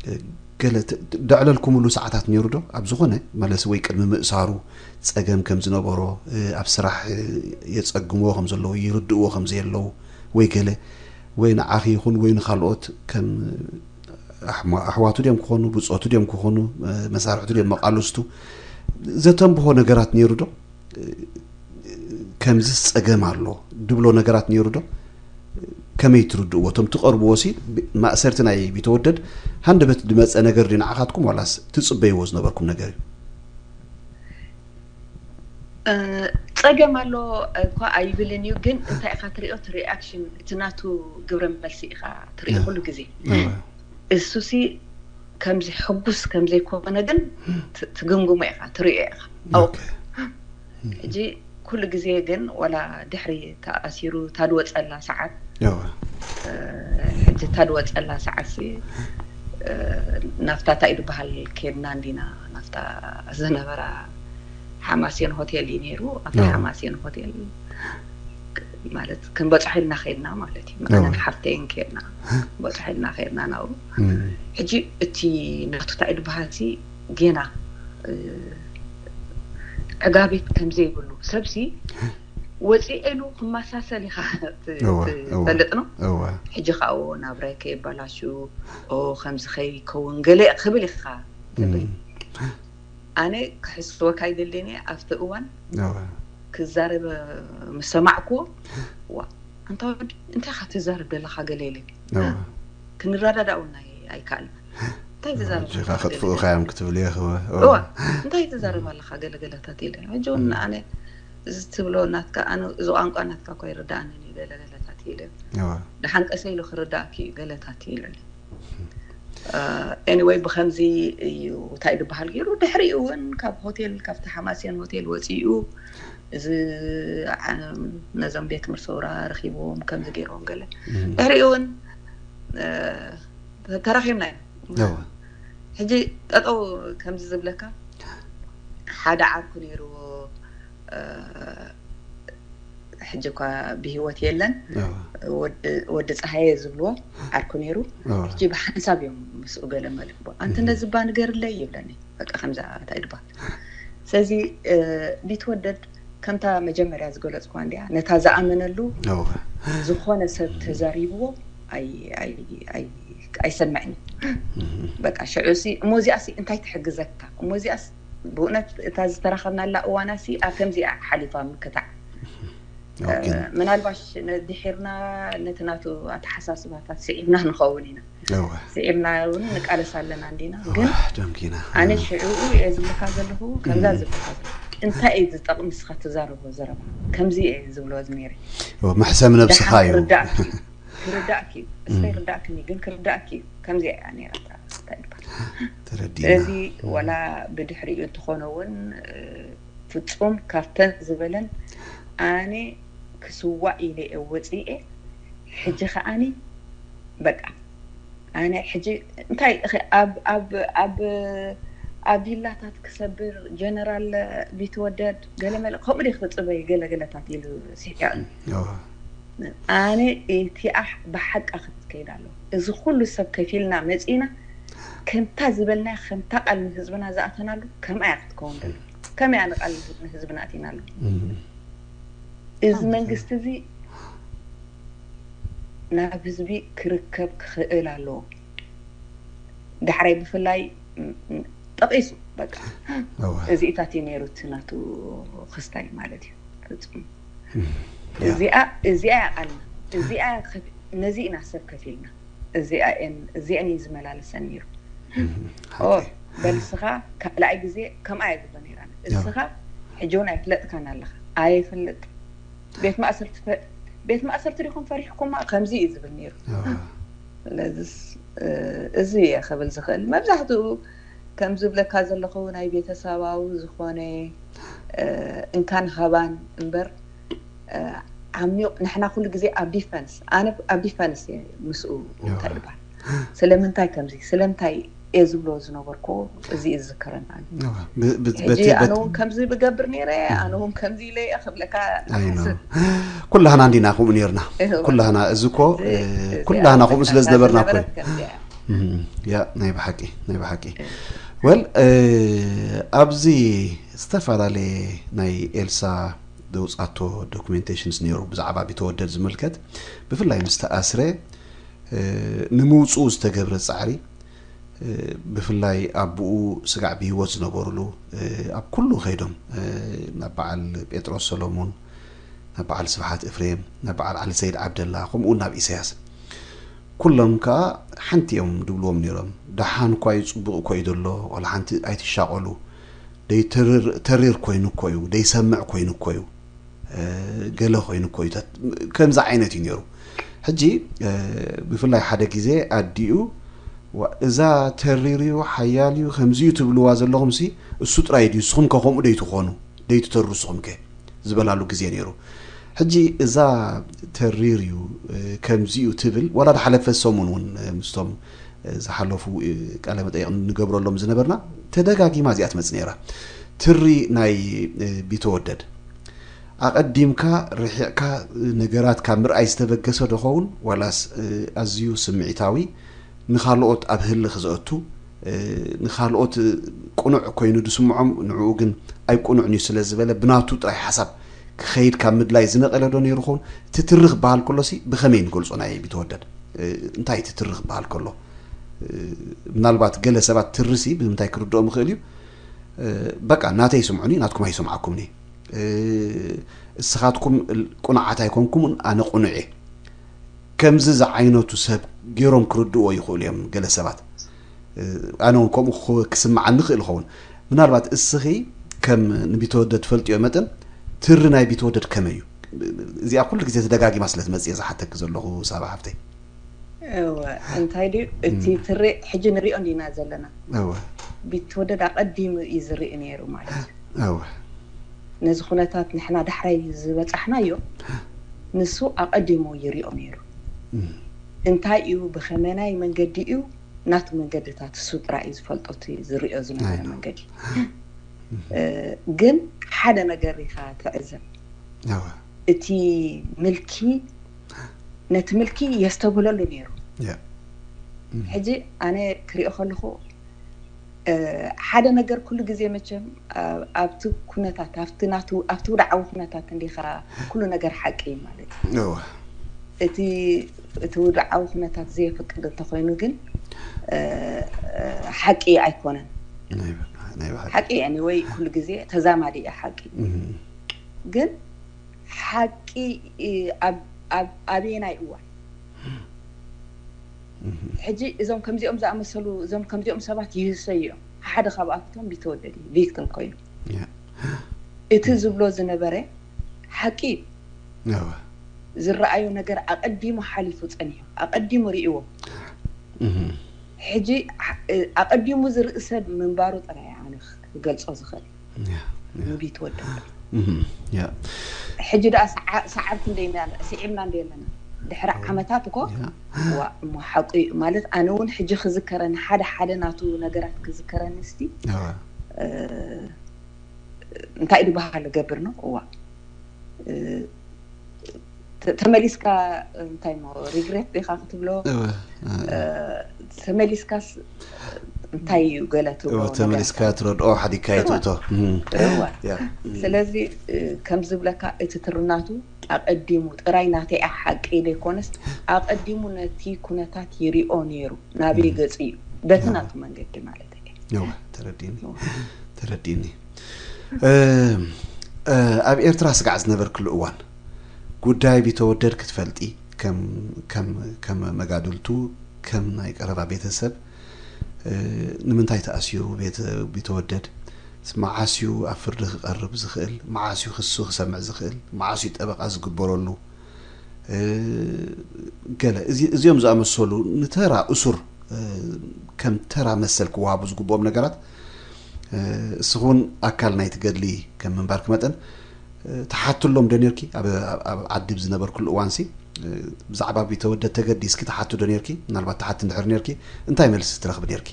እ፣ ገለ ት- ደዕለልኩምሉ ሰዓታት ነይሩ ዶ ኣብ ዝኾነ ማለት ወይ ቅድሚ ምእሳሩ ጸገም ከም ዝነበሮ እ፣ ኣብ ስራሕ እ፣ የጸግምዎ ከም ዘለዉ ይርድእዎ ከም ዘየለዉ ወይ ገለ ወይ ንዓኺ ይኹን ወይ ንኻልኦት ከም ኣሕማ- ኣሕዋቱ ድዮም ክኾኑ ብጾቱ ድዮም ክኾኑ እ፣ መሳርሕቱ ድዮም መቃልስቱ ዘተንብሆ ነገራት ነይሩ ዶ ከምዚ ጸገም ኣሎ ድብሎ ነገራት ነይሩ ዶ ከመይ ትርድእዎ እቶም ትቐርብዎ ሲ ብ- ማእሰርቲ ናይ ቢተወደድ ሃንደበት ዝመጸ ነገር ድዩ ንዓኻትኩም ዋላስ ትጽበይዎ ዝነበርኩም ነገር እዩ እ፣ ጸገም ኣሎ እኳ ኣይብልን እዩ ግን እንታይ ኢኻ ትሪኦ እቲ ሪኣክሽን እቲ ናቱ ግብረ መልሲ ኢኻ ትሪኦ ኩሉ ግዜ እሱሲ ከምዚ ሕጉስ ከምዘይኮነ ግን ት- ትግምግሞ ኢኻ ትሪኦ ኢኻ ኣው ኦኬ። ሕጂ ኩሉ ግዜ ግን ወላ ድሕሪ ተኣሲሩ ታድወፀላ ሰዓት ያው እ፣ ሕጂ ታድወፀላ ሰዓት ሲ እ፣ ናፍታ እንታይ ድበሃል ኬድና እንዲና ናፍታ ዝነበራ ሓማሴን ሆቴል እዩ ነይሩ ኣብታ ኣዎ። ሓማሴን ሆቴል ማለት ክንበፅሖ ኢልና ከድና ማለት እዩ ኣነን ሓፍተይን ከድና ክንበፅሖ ኢልና ከድና ናብኡ ሕጂ እቲ ናቱ እንታይ ድበሃል ሲ ጌና እ፣ ዕጋቤት ከምዘይብሉ ሰብሲ ወፂኤ ኢሉ ክመሳሰል ኢኻ ት- እወ፣ ት- እወ። ትፈልጥ ነው እወ ሕጂ ከዓ ናብራይ ከየባላሹ ኦ ከምዚ ከይከውን ገለ ክብል ኢኻ ትብል ኣነ ክሕስወካ ይደልየኒ ኣብቲ እዋን እወ ክዛረብ ምስ ሰማዕኩዎ ዋ ኣንታ ወዲ እንታይ ኢኻ ትዛረብ ዘለኻ ገለ ኢለ እወ ክንረዳዳ እውን ኣይ- ኣይከኣልና እንታይ ትዛረብ ጅኻ ዘለኻ ገለ ከጥፍኡኻ እዮም ክትብል እየ ክወ እዋ እንታይ ትዛረብ ኣለኻ ገለገለታት ኢለ ሕጂ እውን ኣነ እዚ ትብሎ ናትካ ኣነ እዚ ቋንቋ ናትካ እኳ ይርዳኣንን እዩ ገለገለታት ኢለ እወ ደሓን ቀሰ ኢሉ ክርዳእኪ እዩ ገለታት ኢሉኒ anyway ብከምዚ እዩ እንታይ ዝበሃል ገይሩ ድሕሪኡ እውን ካብ ሆቴል ካብቲ ሓማሴን ሆቴል ወፂኡ እዚ ዓ- ነዞም ቤት ትምህርቲ ሰውራ ረኺብዎም ከምዚ ገይርዎም ገለ ድሕሪኡ እውን እ፣ ተራኺብና ኢና። ሕጂ ጠጠው ከምዚ ዝብለካ ሓደ ዓርኩ ነይርዎ። እ፣ ሕጂ እኳ ብህይወት የለን። ወዲ ፀሃየ ዝብልዎ ዓርኩ ነይሩ። ሕጂ ብሓንሳብ እዮም ምስኡ ገለ መልእክዎ ኣንቲ ነዚ እባ ንገርለይ ይብለኒ። በቃ ከምዛ እንታይ ድባ ስለዚ ቢትወደድ ከምታ መጀመርያ ዝገለፅኳ እንዲያ ነታ ዝኣመነሉ ዝኾነ ሰብ ተዛሪብዎ ኣይሰምዕን። በቃ ሽዑ ሲ እሞ እዚኣ ሲ እንታይ ትሕግዘካ እሞ እዚኣ ብእውነት እታ ዝተራኸብናላ እዋና ሲ ኣብ ከምዚኣ ሓሊፋ ምክታዕ ምናልባሽ ድሒርና ነቲ ናቱ ኣተሓሳስባታት ስዒብና ንኸውን ኢና። ስዒብና እውን ንቃለስ ኣለና እንዲና። ግን ኣነ ሽዕኡ እየ ዝብልካ ዘለኹ ከምዛ ዝብልካ ዘለኹ እንታይ እዩ ዝጠቕም ንስኻ ትዛረቦ ዘረባ ከምዚ እየ ዝብሎ ነይረ። መሕሰም ነብስኻ እዩ። ክርዳእኪ እዩ እሰይ ርዳእክኒ ግን ክርዳእኪ እዩ ከምዚ እያ ነይራ። ስለዚ ወላ ብድሕሪኡ እንትኾነ እውን ፍፁም ካብተን ዝበለን ኣነ ክስዋእ ኢለ እየ ወፂኤ። ሕጂ ከዓኒ በቃ ኣነ ሕጂ እንታይ ኢኺ ኣብ ኣብ ኣብ ኣብ ቪላታት ክሰብር ጀነራል ቢትወደድ ገለመለ ከምኡ ዲ ክትፅበይ ገለገለታት ኢሉ ስሕቂቕኒ። ኣነ እቲኣ ብሓቃ ክትከይድ ኣለዎ። እዚ ኩሉ ሰብ ከፊልና መፂና ከምታ ዝበልናያ ከምታ ቃል ንህዝብና ዝኣተናሉ ከምኣ እያ ክትከውን ደሎ። ከመይ እያ ንቃል ንህዝብና ኣቲናሉ? እዚ መንግስቲ እዚ ናብ ህዝቢ ክርከብ ክኽእል ኣለዎ። ዳሕራይ ብፍላይ ጠቒሱ በቃ እዚኢታት እዩ ነይሩ እቲ ናቱ ክስታይ ማለት እዩ። ፍፁም እዚኣ እዚኣ እያ ቃልና እዚኣ ነዚ ኢና ሰብ ከፊልና እዚኣን እዚአን እዩ ዝመላለሰን ነይሩ። በልስኻ ካልኣይ ግዜ ከምኣ እየ ዝብሎ ነይራ እስኻ ሕጂ እውን ኣይፍለጥካን ኣለኻ። ኣየፍልጥ ቤት ማእሰርቲ ቤት ማእሰርቲ ዲኹም ፈሪሕኩማ ከምዚ እዩ ዝብል ነይሩ። ስለዚስ እዚ እየ ክብል ዝኽእል መብዛሕትኡ ከም ዝብለካ ዘለኹ ናይ ቤተሰባዊ ዝኾነ እንካን ሃባን እምበር ዓሚቕ ንሕና ኩሉ ግዜ ኣብ ዲፈንስ ኣነ ኣብ ዲፈንስ እየ ምስኡ እንታይ ይባል ስለምንታይ ከምዚ ስለምንታይ እየ ዝብሎ ዝነበርኩ እዚ እዩ ዝዝከረና። ሕጂ ኣነ እውን ከምዚ ብገብር ነይረ ኣነ እውን ከምዚ ኢለ እየ ክብለካ ኩላህና እንዲና ከምኡ ነርና። ኩላህና እዚ እኮ ኩላህና ከምኡ ስለ ዝነበርና እኮ ያ ናይ ብሓቂ ናይ ብሓቂ ወል ኣብዚ ዝተፈላለየ ናይ ኤልሳ ዘውፃቶ ዶኩሜንቴሽንስ ነይሩ ብዛዕባ ቢተወደድ ዝምልከት ብፍላይ ምስ ተኣስረ ንምውፅኡ ዝተገብረ ፃዕሪ ብፍላይ ኣቦኡ ስጋዕ ብህይወት ዝነበሩሉ ኣብ ኩሉ ከይዶም ናብ በዓል ጴጥሮስ ሰሎሙን ናብ በዓል ስብሓት እፍሬም ናብ በዓል ዓሊ ሰይድ ዓብደላ ከምኡ ናብ ኢሳያስ ኩሎም ከዓ ሓንቲ እዮም ድብልዎም ነይሮም። ደሓን እኳ እዩ ፅቡቕ እኮ እዩ ዘሎ ዋላ ሓንቲ ኣይትሻቐሉ ደይተሪር ኮይኑ እኮ እዩ ደይሰምዕ ኮይኑ እኮ እዩ ገለ ኮይኑ እኮ እዩ ከምዚ ዓይነት እዩ ነይሩ። ሕጂ ብፍላይ ሓደ ግዜ ኣዲኡ እዛ ተሪር እዩ ሓያል እዩ ከምዚ እዩ ትብልዋ ዘለኹም ሲ እሱ ጥራይ ድዩ ንስኹም ከ ከምኡ ደይትኾኑ ደይትተሩ ንስኹም ከ ዝበላሉ ግዜ ነይሩ። ሕጂ እዛ ተሪር እዩ ከምዚ እዩ ትብል ዋላ ዝሓለፈ ሰሙን እውን ምስቶም ዝሓለፉ ቃለ መጠይቕ ንገብረሎም ዝነበርና ተደጋጊማ እዚኣ ትመፅ ነይራ። ትሪ ናይ ቢተወደድ ኣቐዲምካ ርሒቕካ ነገራት ካብ ምርኣይ ዝተበገሰ ዶ ኸውን ዋላስ ኣዝዩ ስምዒታዊ ንኻልኦት ኣብ ህልኽ ዘእቱ ንኻልኦት ቅኑዕ ኮይኑ ዝስምዖም ንዕኡ ግን ኣይቅኑዕን እዩ ስለ ዝበለ ብናቱ ጥራይ ሓሳብ ክኸይድ ካብ ምድላይ ዝነቐለ ዶ ነይሩ ኸውን? እቲ ትሪ ክበሃል ከሎሲ ብኸመይ ንገልጾ ናይ ቢተወደድ እንታይ እቲ ትሪ ክበሃል ከሎ ምናልባት ገለ ሰባት ትርሲ ብምንታይ ክርድኦም ይኽእል እዩ በቃ ናተይ ይስምዑኒ ናትኩም ኣይሰምዓኩምኒ እስኻትኩም ቁኑዓት ኣይኮንኩምን ኣነ ቁኑዕ እየ ከምዚ ዝዓይነቱ ሰብ ገይሮም ክርድእዎ ይኽእሉ እዮም ገለ ሰባት ኣነ እውን ከምኡ ክስምዓኒ ይኽእል ይኸውን ምናልባት እስኺ ከም ንቢተወደድ ትፈልጥዮ መጠን ትሪ ናይ ቢተወደድ ከመይ እዩ እዚኣ ኩሉ ግዜ ተደጋጊማ ስለ ትመፅእ ዝሓተኪ ዘለኹ ሳባ ሓፍተይ እወ እንታይ ድዩ እቲ ትሪ ሕጂ ንሪኦ እንዲና ዘለና እወ ቢትወደድ ኣቐዲሙ እዩ ዝርኢ ነይሩ ማለት እዩ እወ ነዚ ኩነታት ንሕና ዳሕራይ ዝበጻሕናዮ ንሱ ኣቐዲሙ ይሪኦ ነይሩ። እንታይ እዩ፣ ብኸመናይ መንገዲ እዩ፣ ናቱ መንገድታት እሱ ጥራይ እዩ ዝፈልጦ፣ እቲ ዝሪኦ ዝነበረ መንገዲ። ግን ሓደ ነገር ኢኻ ትዕዘብ። እቲ ምልኪ፣ ነቲ ምልኪ የስተብህለሉ ነይሩ። ሕጂ ኣነ ክሪኦ ከለኹ ሓደ ነገር ኩሉ ግዜ መቸም ኣብቲ ኩነታት ኣብቲ ናቱ ኣብቲ ውድዓዊ ኩነታት እንዲኻ ኩሉ ነገር ሓቂ እዩ ማለት እዩ። እቲ እቲ ውድዓዊ ኩነታት ዘየፍቅድ እንተኾይኑ ግን ሓቂ ኣይኮነን። ሓቂ ወይ ኩሉ ግዜ ተዛማዲ እያ ሓቂ። ግን ሓቂ ኣበየናይ እዋን? ሕጂ እዞም ከምዚኦም ዝኣመሰሉ እዞም ከምዚኦም ሰባት ይህሰዩ እዮም። ሓደ ካብኣቶም ቢተወደድ እዩ፣ ቪክቲም ኮይኑ። እቲ ዝብሎ ዝነበረ ሓቂ እዩ። ዝረኣዮ ነገር ኣቐዲሙ ሓሊፉ ጸኒሑ፣ ኣቐዲሙ ርእይዎ። ሕጂ ኣቐዲሙ ዝርኢ ሰብ ምንባሩ ጥራይ ኣነ ክገልጾ ዝኽእል። ንቢትወደድ ሕጂ ደኣ ሰዓብ ክንደይ ስዒብና እንደ ኣለና ድሕሪ ዓመታት እኮ። እሞ ሓቁ ማለት ኣነ እውን ሕጂ ክዝከረኒ ሓደ ሓደ ናቱ ነገራት ክዝከረኒ እስቲ እንታይ ድበሃል ገብር ነው እዋ ተመሊስካ እንታይ ሞ ሪግሬት ዲኻ ክትብሎ ተመሊስካስ እንታይ እዩ ገለ ትብሎ ተመሊስካ ትረድኦ ሓዲካ የትእቶ። ስለዚ ከም ዝብለካ እቲ ትርናቱ ኣቐዲሙ ጥራይ ናተይ ሓቂ ዘይኮነስ ኣቐዲሙ ነቲ ኩነታት ይሪኦ ነይሩ ናበይ ገጹ እዩ በቲ ናቱ መንገዲ ማለት እዩ። ተረዲኒ ተረዲኒ። ኣብ ኤርትራ ስጋዕ ዝነበርክሉ እዋን ጉዳይ ቢተወደድ ክትፈልጢ ከም መጋድልቱ ከም ናይ ቀረባ ቤተሰብ ንምንታይ ተኣስዩ ቢተወደድ? መዓስ እዩ ኣብ ፍርዲ ክቐርብ ዝኽእል? መዓስ እዩ ክሱ ክሰምዕ ዝኽእል? መዓስ እዩ ጠበቓ ዝግበረሉ? ገለ እዚኦም ዝኣመሰሉ ንተራ እሱር ከም ተራ መሰል ክወሃቡ ዝግብኦም ነገራት እስኹን ኣካል ናይቲ ገድሊ ከም ምንባርኪ መጠን ትሓትሎም ዶ ነርኪ? ኣብ ዓዲ ዝነበርኩሉ እዋንሲ ብዛዕባ ቢተወደድ ተገዲስኪ ትሓቲ ዶ ነርኪ? ምናልባት ትሓቲ እንድሕር ነርኪ እንታይ መልሲ ትረኽቢ ነርኪ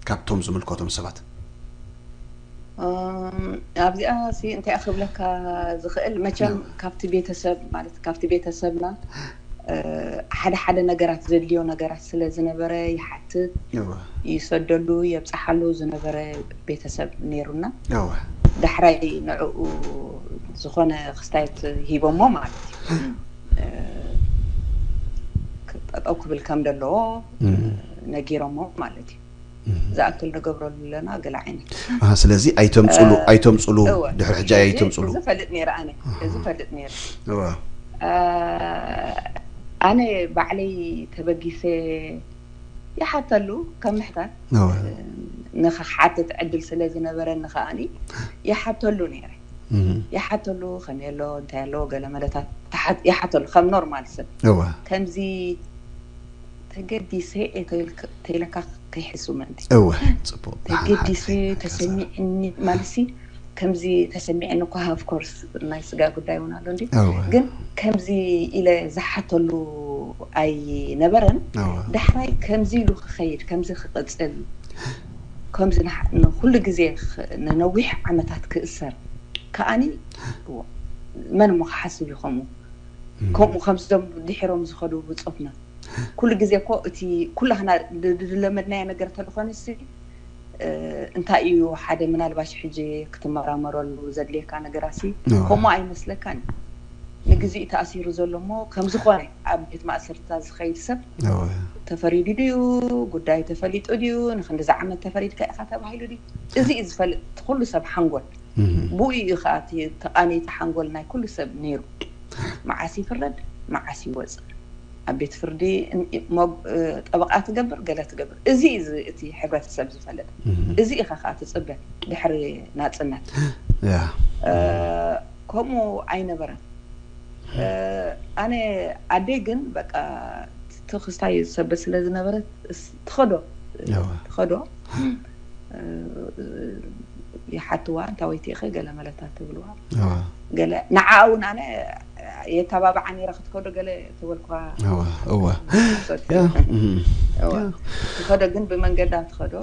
ካብቶም ዝምልከቶም ሰባት? ኣብዚኣ ሲ እንታይ ክብለካ ዝኽእል መቸም ካብቲ ቤተሰብ ማለት ካብቲ ቤተሰብና ሓደ ሓደ ነገራት ዘድልዮ ነገራት ስለ ዝነበረ ይሓትት ይሰደሉ የብፅሓሉ ዝነበረ ቤተሰብ ነይሩና። ዳሕራይ ንዕኡ ዝኾነ ክስታየት ሂቦሞ ማለት እዩ። ጠጠው ክብል ከም ዘለዎ ነጊሮሞ ማለት እዩ። ዝኣክል ንገብረሉ ኣለና ገለ ዓይነት። ስለዚ ኣይተምፅሉ ኣይተምፅሉ ድሕሪ ሕጂ ኣይተምፅሉ። ዝፈልጥ ነይረ ኣነ ዝፈልጥ ነይረ። ኣነ ባዕለይ ተበጊሰ ይሓተሉ ከም ምሕታት ንክሓትት ዕድል ስለ ዝነበረኒ ከኣኒ ይሓተሉ ነይረ። ይሓተሉ ከመይ ኣሎ እንታይ ኣሎ ገለ መለታት ይሓተሉ ከም ኖርማል ሰብ። ከምዚ ተገዲሰ ተይለካ ከይሕሱ ምእንቲ እወ ጽቡቅ ተገዲሰ ተሰሚዕኒ ማለሲ ከምዚ ተሰሚዕኒ እኳ of course ናይ ስጋ ጉዳይ እውን ኣሎ እንዲ ግን ከምዚ ኢለ ዝሓተሉ ኣይነበረን። ዳሕራይ ከምዚ ኢሉ ክኸይድ ከምዚ ክቕጽል ከምዚ ንኩሉ ግዜ ንነዊሕ ዓመታት ክእሰር ከኣኒ መን እሞ ክሓስብ እዩ ከምኡ ከምኡ ከምዞም ድሒሮም ዝኸዱ ብጾትና ኩሉ ግዜ እኮ እቲ ኩላህና ዝለመድናዮ ነገር ተልኾነ ሲ እንታይ እዩ ሓደ ምናልባሽ ሕጂ ክትመራመረሉ ዘድልየካ ነገራሲ ከምኡ ኣይመስለካን። ንግዜኡ ተኣሲሩ ዘሎ እሞ ከምዝኾነ ኣብ ቤት ማእሰርታ ዝኸይድ ሰብ ተፈሪዱ ድዩ ጉዳዩ ተፈሊጡ ድዩ ንክንድዚ ዓመት ተፈሪድካ ኢኻ ተባሂሉ ድዩ እዚ እዩ ዝፈልጥ ኩሉ ሰብ ሓንጎል ብኡ እዩ ከዓ ተቃነይቲ ሓንጎል ናይ ኩሉ ሰብ ነይሩ። መዓስ ይፍረድ መዓስ ይወፅእ ኣብ ቤት ፍርዲ ጠበቃ ትገብር ገለ ትገብር እዚ እዩ እቲ ሕብረተሰብ ዝፈልጥ እዚ ኢኻ ከዓ ትፅበ ድሕሪ ናፅነት ከምኡ ኣይነበረን። ኣነ ኣደይ ግን በቃ ትኽስታይ ዝሰበ ስለ ዝነበረ ትኸዶ ትኸዶ ይሓትዋ፣ እንታወይቲ ኢኸ ገለ መለታት ትብልዋ። ገለ ንዓ እውን ኣነ የተባብዓ ነይረ ክትከዶ ገለ ተበልኳ። እዋ እዋ ትኸዶ ግን ብመንገዳ ትኸዶ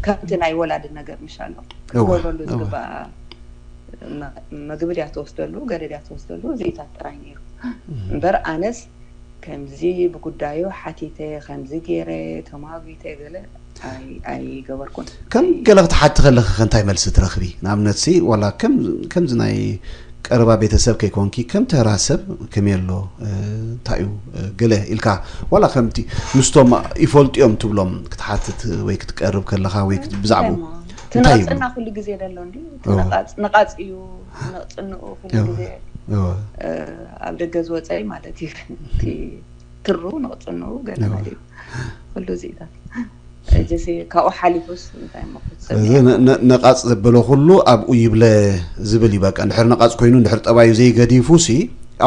ከምቲ ናይ ወላዲ ነገር ምሻሎ ክትገብረሉ ዝግባእ መግቢ ድያ ትወስደሉ፣ ገለ ድያ ትወስደሉ፣ እዚኢታት ጥራይ ነይሩ እምበር ኣነስ ከምዚ ብጉዳዩ ሓቲተ ከምዚ ገይረ ተማጒተ ገለ ኣይገበርኩን። ከም ገለ ክትሓቲ ከለኺ ከ እንታይ መልሲ ትረኽቢ? ንኣብነት ሲ ዋላ ከም ከምዚ ናይ ቀረባ ቤተሰብ ከይኮንኪ ከም ተራ ሰብ ከመይ ኣሎ እንታይ እዩ ገለ ኢልካ ዋላ ከምቲ ምስቶም ይፈልጡ እዮም ትብሎም ክትሓትት ወይ ክትቀርብ ከለኻ ወይ ብዛዕባኡ እንታይ ይብሉ? ትነቐጽና ኩሉ ግዜ ደሎ እንዲ ትነቓጽ ነቓጽ እዩ ትነቕጽንኡ ኩሉ ግዜ ኣብ ደገ ዝወፀ ማለት እዩ። ትሩ ንቕፅንኡ ገለ ማለት እዩ። ኩሉ እዚታት እጅሲ ካብኡ ሓሊፉስ እንታይ እሞ ክትሰብ ስለዚ ነ- ነ- ነቓጽ ዘበለ ኩሉ ኣብኡ ይብለ ዝብል እዩ። በቃ እንድሕር ነቓጽ ኮይኑ እንድሕር ጠባዩ ዘይገዲፉ ሲ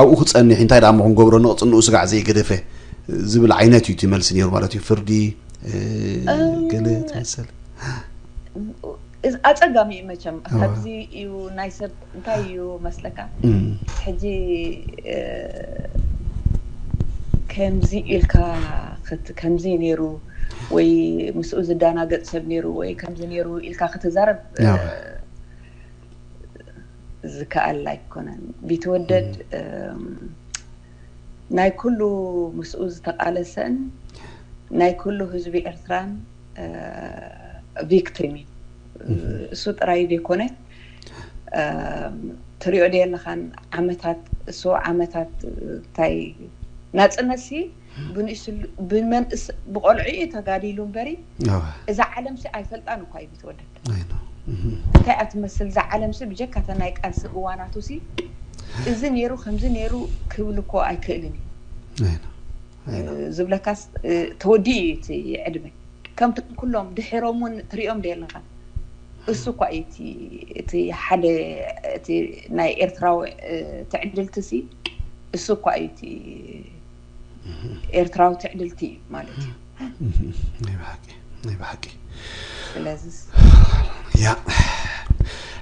ኣብኡ ክጸንሕ እንታይ ደኣ እሞ ክንገብሮ ንቕጽንኡ ስጋዕ ዘይገደፈ ዝብል ዓይነት እዩ እቲ መልሲ ነይሩ ማለት እዩ። ፍርዲ እ፣ ገለ ትመስል እዚ ኣጸጋሚ እዩ መቸም። እዋ። ካብዚ እዩ ናይ ሰብ እንታይ እዩ መስለካ? እም፣ ሕጂ እ፣ ከምዚ ኢልካ ክት- ከምዚ ነይሩ ወይ ምስኡ ዝዳናገጥ ሰብ ነይሩ ወይ ከምዚ ነይሩ ኢልካ ክትዛረብ እ፣ ያው። ዝከኣል ኣይኮነን። ቢትወደድ እም፣ እም፣ ናይ ኩሉ ምስኡ ዝተቃለሰን ናይ ኩሉ ህዝቢ ኤርትራን ቪክቲም እዩ። እሱ ጥራይ ዘይኮነ ትሪኦ ዶ ኣለኻን ዓመታት እሱ ዓመታት እንታይ ናፅነት ሲ ብንእሽሉ ብመንእስ ብቆልዑ እዩ ተጋዲሉ እምበሪ እዛ ዓለም ሲ ኣይፈልጣን እኳ እዩ ቢትወደድ እንታይ እያ ትመስል እዛ ዓለም ሲ ብጀካተ ናይ ቃልሲ እዋናቱ ሲ እዚ ነይሩ ከምዚ ነይሩ ክብል እኮ ኣይክእልን እዩ ዝብለካስ ተወዲኡ እዩ እቲ ዕድመ ከምቶም ኩሎም ድሒሮም እውን ትሪኦም ዶ ኣለኻን እሱ እኳ እዩ እቲ ሓደ እቲ ናይ ኤርትራዊ ትዕድልቲ ሲ እሱ እኳ እዩ እቲ ኤርትራዊ ትዕድልቲ እዩ ማለት እዩ ናይ ብሓቂ ናይ ብሓቂ ስለዚ ያ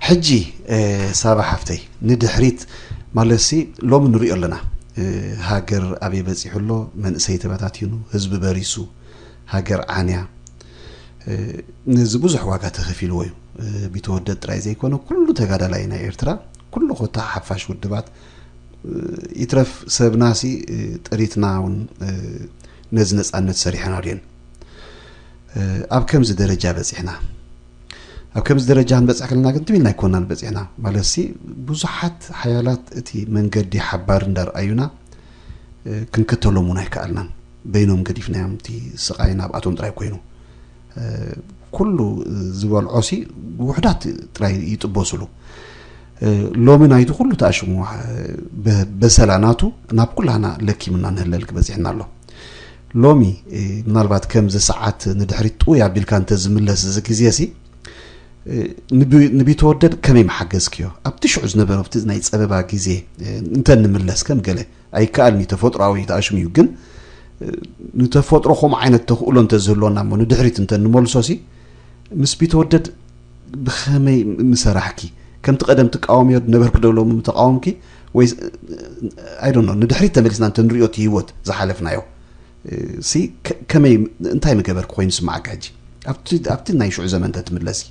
ሕጂ ሳባ ሓፍተይ ንድሕሪት ማለት ሲ ሎሚ ንሪኦ ኣለና ሃገር ኣበይ በፂሑ ኣሎ መንእሰይ ተበታቲኑ ህዝቢ በሪሱ ሃገር ዓንያ ነዚ ብዙሕ ዋጋ ተኸፊልዎ እዩ ቢተወደድ ጥራይ ዘይኮነ ኩሉ ተጋዳላይ ናይ ኤርትራ ኩሉ ኮታ ሓፋሽ ውድባት ይትረፍ ሰብና ሲ ጥሪትና እውን ነዚ ነፃነት ሰሪሐና ድየን ኣብ ከምዚ ደረጃ በፂሕና ኣብ ከምዚ ደረጃ ክንበፅሕ ከለና ግን ትም ኢልና ኣይኮናን በፂሕና ማለት ሲ ብዙሓት ሓያላት እቲ መንገዲ ሓባር እንዳርኣዩና ክንክተሎም እውን ኣይከኣልናን በይኖም ገዲፍናዮም እቲ ስቃይ ናብኣቶም ጥራይ ኮይኑ ኩሉ ዝበልዖ ሲ ውሕዳት ጥራይ ይጥበስሉ ሎሚ ናይቲ ኩሉ ተኣሽሙ በሰላ ናቱ ናብ ኩላና ለኪምና ንህለል ክበፂሕና ኣሎ ሎሚ ምናልባት ከምዚ ሰዓት ንድሕሪት ጥውይ ኣቢልካ እንተዝምለስ እዚ ግዜ ሲ ንቢተወደድ ከመይ መሓገዝክዮ ኣብቲ ሽዑ ዝነበረ ኣብቲ ናይ ፀበባ ግዜ እንተ ንምለስ ከም ገለ ኣይከኣልን እዩ ተፈጥሮኣዊ ተኣሽሙ እዩ ግን ንተፈጥሮ ከምኡ ዓይነት ተኽእሎ እንተዝህልወና እሞ ንድሕሪት እንተ ንመልሶ ሲ ምስ ቢተወደድ ብኸመይ ምሰራሕኪ ከምቲ ቀደም ትቃወምዮ ነበርኪ ዶ ሎሚ ተቃወምኪ ወይ I don't know ንድሕሪት ተመሊስና እንተ ንሪኦ እቲ ህይወት ዝሓለፍናዮ ሲ ከመይ እንታይ ምገበርኪ ኮይኑ ስማዓካ ሕጂ ኣብቲ ናይ ሽዑ ዘመን እንተ ትምለሲ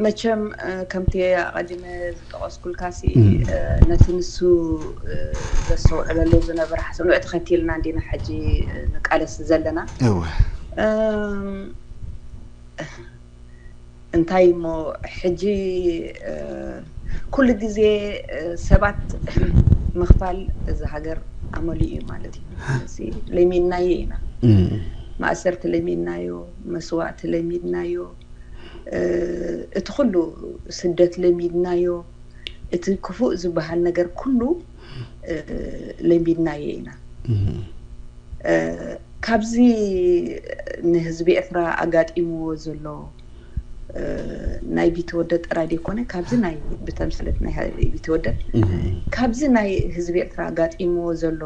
መቸም ከምቲ ኣቐዲመ ዝጠቐስኩልካ ሲ ነቲ ንሱ ዘስተውዕለሉ ዝነበረ ሓሳብ ንዑ ተኸቲልና እንዲና ሕጂ ንቃለስ ዘለና እንታይ እሞ ሕጂ ኩሉ ግዜ ሰባት ምኽፋል እዚ ሃገር ኣመሉ እዩ ማለት እዩ ለሚንናዮ ኢና ማእሰርቲ ለሚንናዮ መስዋእቲ ለሚንናዮ እቲ ኩሉ ስደት ለሚድናዮ እቲ ክፉእ ዝበሃል ነገር ኩሉ ለሚድናዮ ኢና ካብዚ ንህዝቢ ኤርትራ ኣጋጢምዎ ዘሎ ናይ ቢተወደድ ጥራይ ዘይኮነ ካብዚ ናይ ብተምስለት ናይ ቢተወደድ ካብዚ ናይ ህዝቢ ኤርትራ ኣጋጢምዎ ዘሎ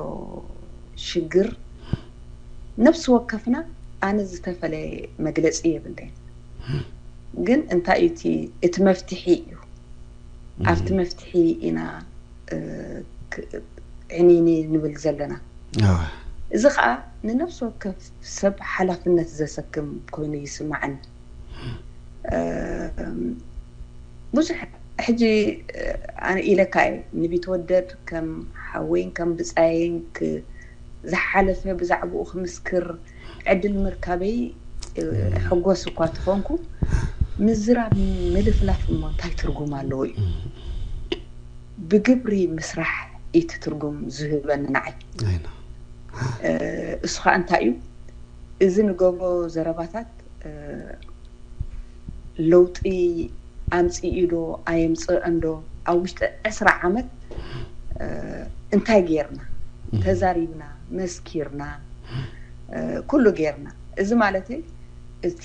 ሽግር ነፍሲ ወከፍና ኣነ ዝተፈለየ መግለፂ የብለይን። ግን እንታይ እዩ እቲ፣ እቲ መፍትሒ እዩ። ኣብቲ መፍትሒ ኢና፣ እ፣ ክ-፣ ዕንይንይ ንብል ዘለና። ኣዋ። እዚ ኸዓ ንነፍሲ ወከፍ ሰብ ሓላፍነት ዘሰክም ኮይኑ ይስማዓኒ። እ፣ ብዙሕ ሕጂ፣ እ፣ ኣነ ኢለካ እየ፣ ንቢትወደድ ከም ሓወይን ከም ብፃየይን ክ-፣ ዝሓለፈ ብዛዕባኡ ክምስክር ዕድል ምርካበይ፣ እ፣ ሕጎስ እኳ ተኾንኩ፣ ምዝራብ ምልፍላፍ እሞ እንታይ ትርጉም ኣለዎ እዩ? ብግብሪ ምስራሕ እቲ ትርጉም ዝህበኒ ንዓይ። ኣይ ነው። እ፣ እሱ ኸዓ እንታይ እዩ? እዚ ንገብሮ ዘረባታት፣ እ፣ ለውጢ ኣምፅኡ ዶ ኣየምፅእን ዶ? ኣብ ውሽጢ ዕስራ ዓመት፣ እ፣ እንታይ ጌርና? ተዛሪብና፣ መስኪርና፣ እ፣ ኩሉ ጌርና። እዚ ማለተይ እቲ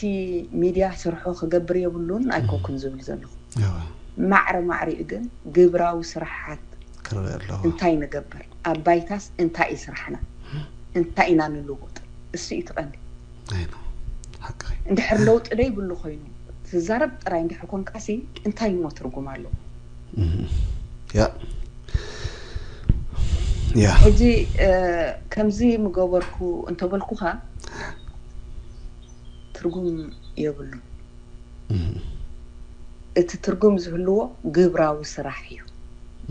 ሚድያ ስርሑ ክገብር የብሉን ኣይኮንኩን ዝብል ዘለኹ። እዋ። ማዕረ ማዕሪኡ ግን ግብራዊ ስራሓት ክረአ ኣለዎ። እንታይ ንገብር? ኣብ ባይታስ እንታይ እዩ ስራሕና? እንታይ ኢና ንልውጥ? እሱ እዩ እቲ ቀንዲ። ኣይ ነው። ሓቅኺ። እንድሕር ለውጢ ደይብሉ ኮይኑ ትዛረብ ጥራይ እንድሕር ኮንካሲ እንታይ እሞ ትርጉም ኣለዎ? እም። ያ። ያ። ሕጂ፣ እ፣ ከምዚ ምገበርኩ እንተበልኩኻ ትርጉም የብሉን። እም። እቲ ትርጉም ዝህልዎ ግብራዊ ስራሕ እዩ።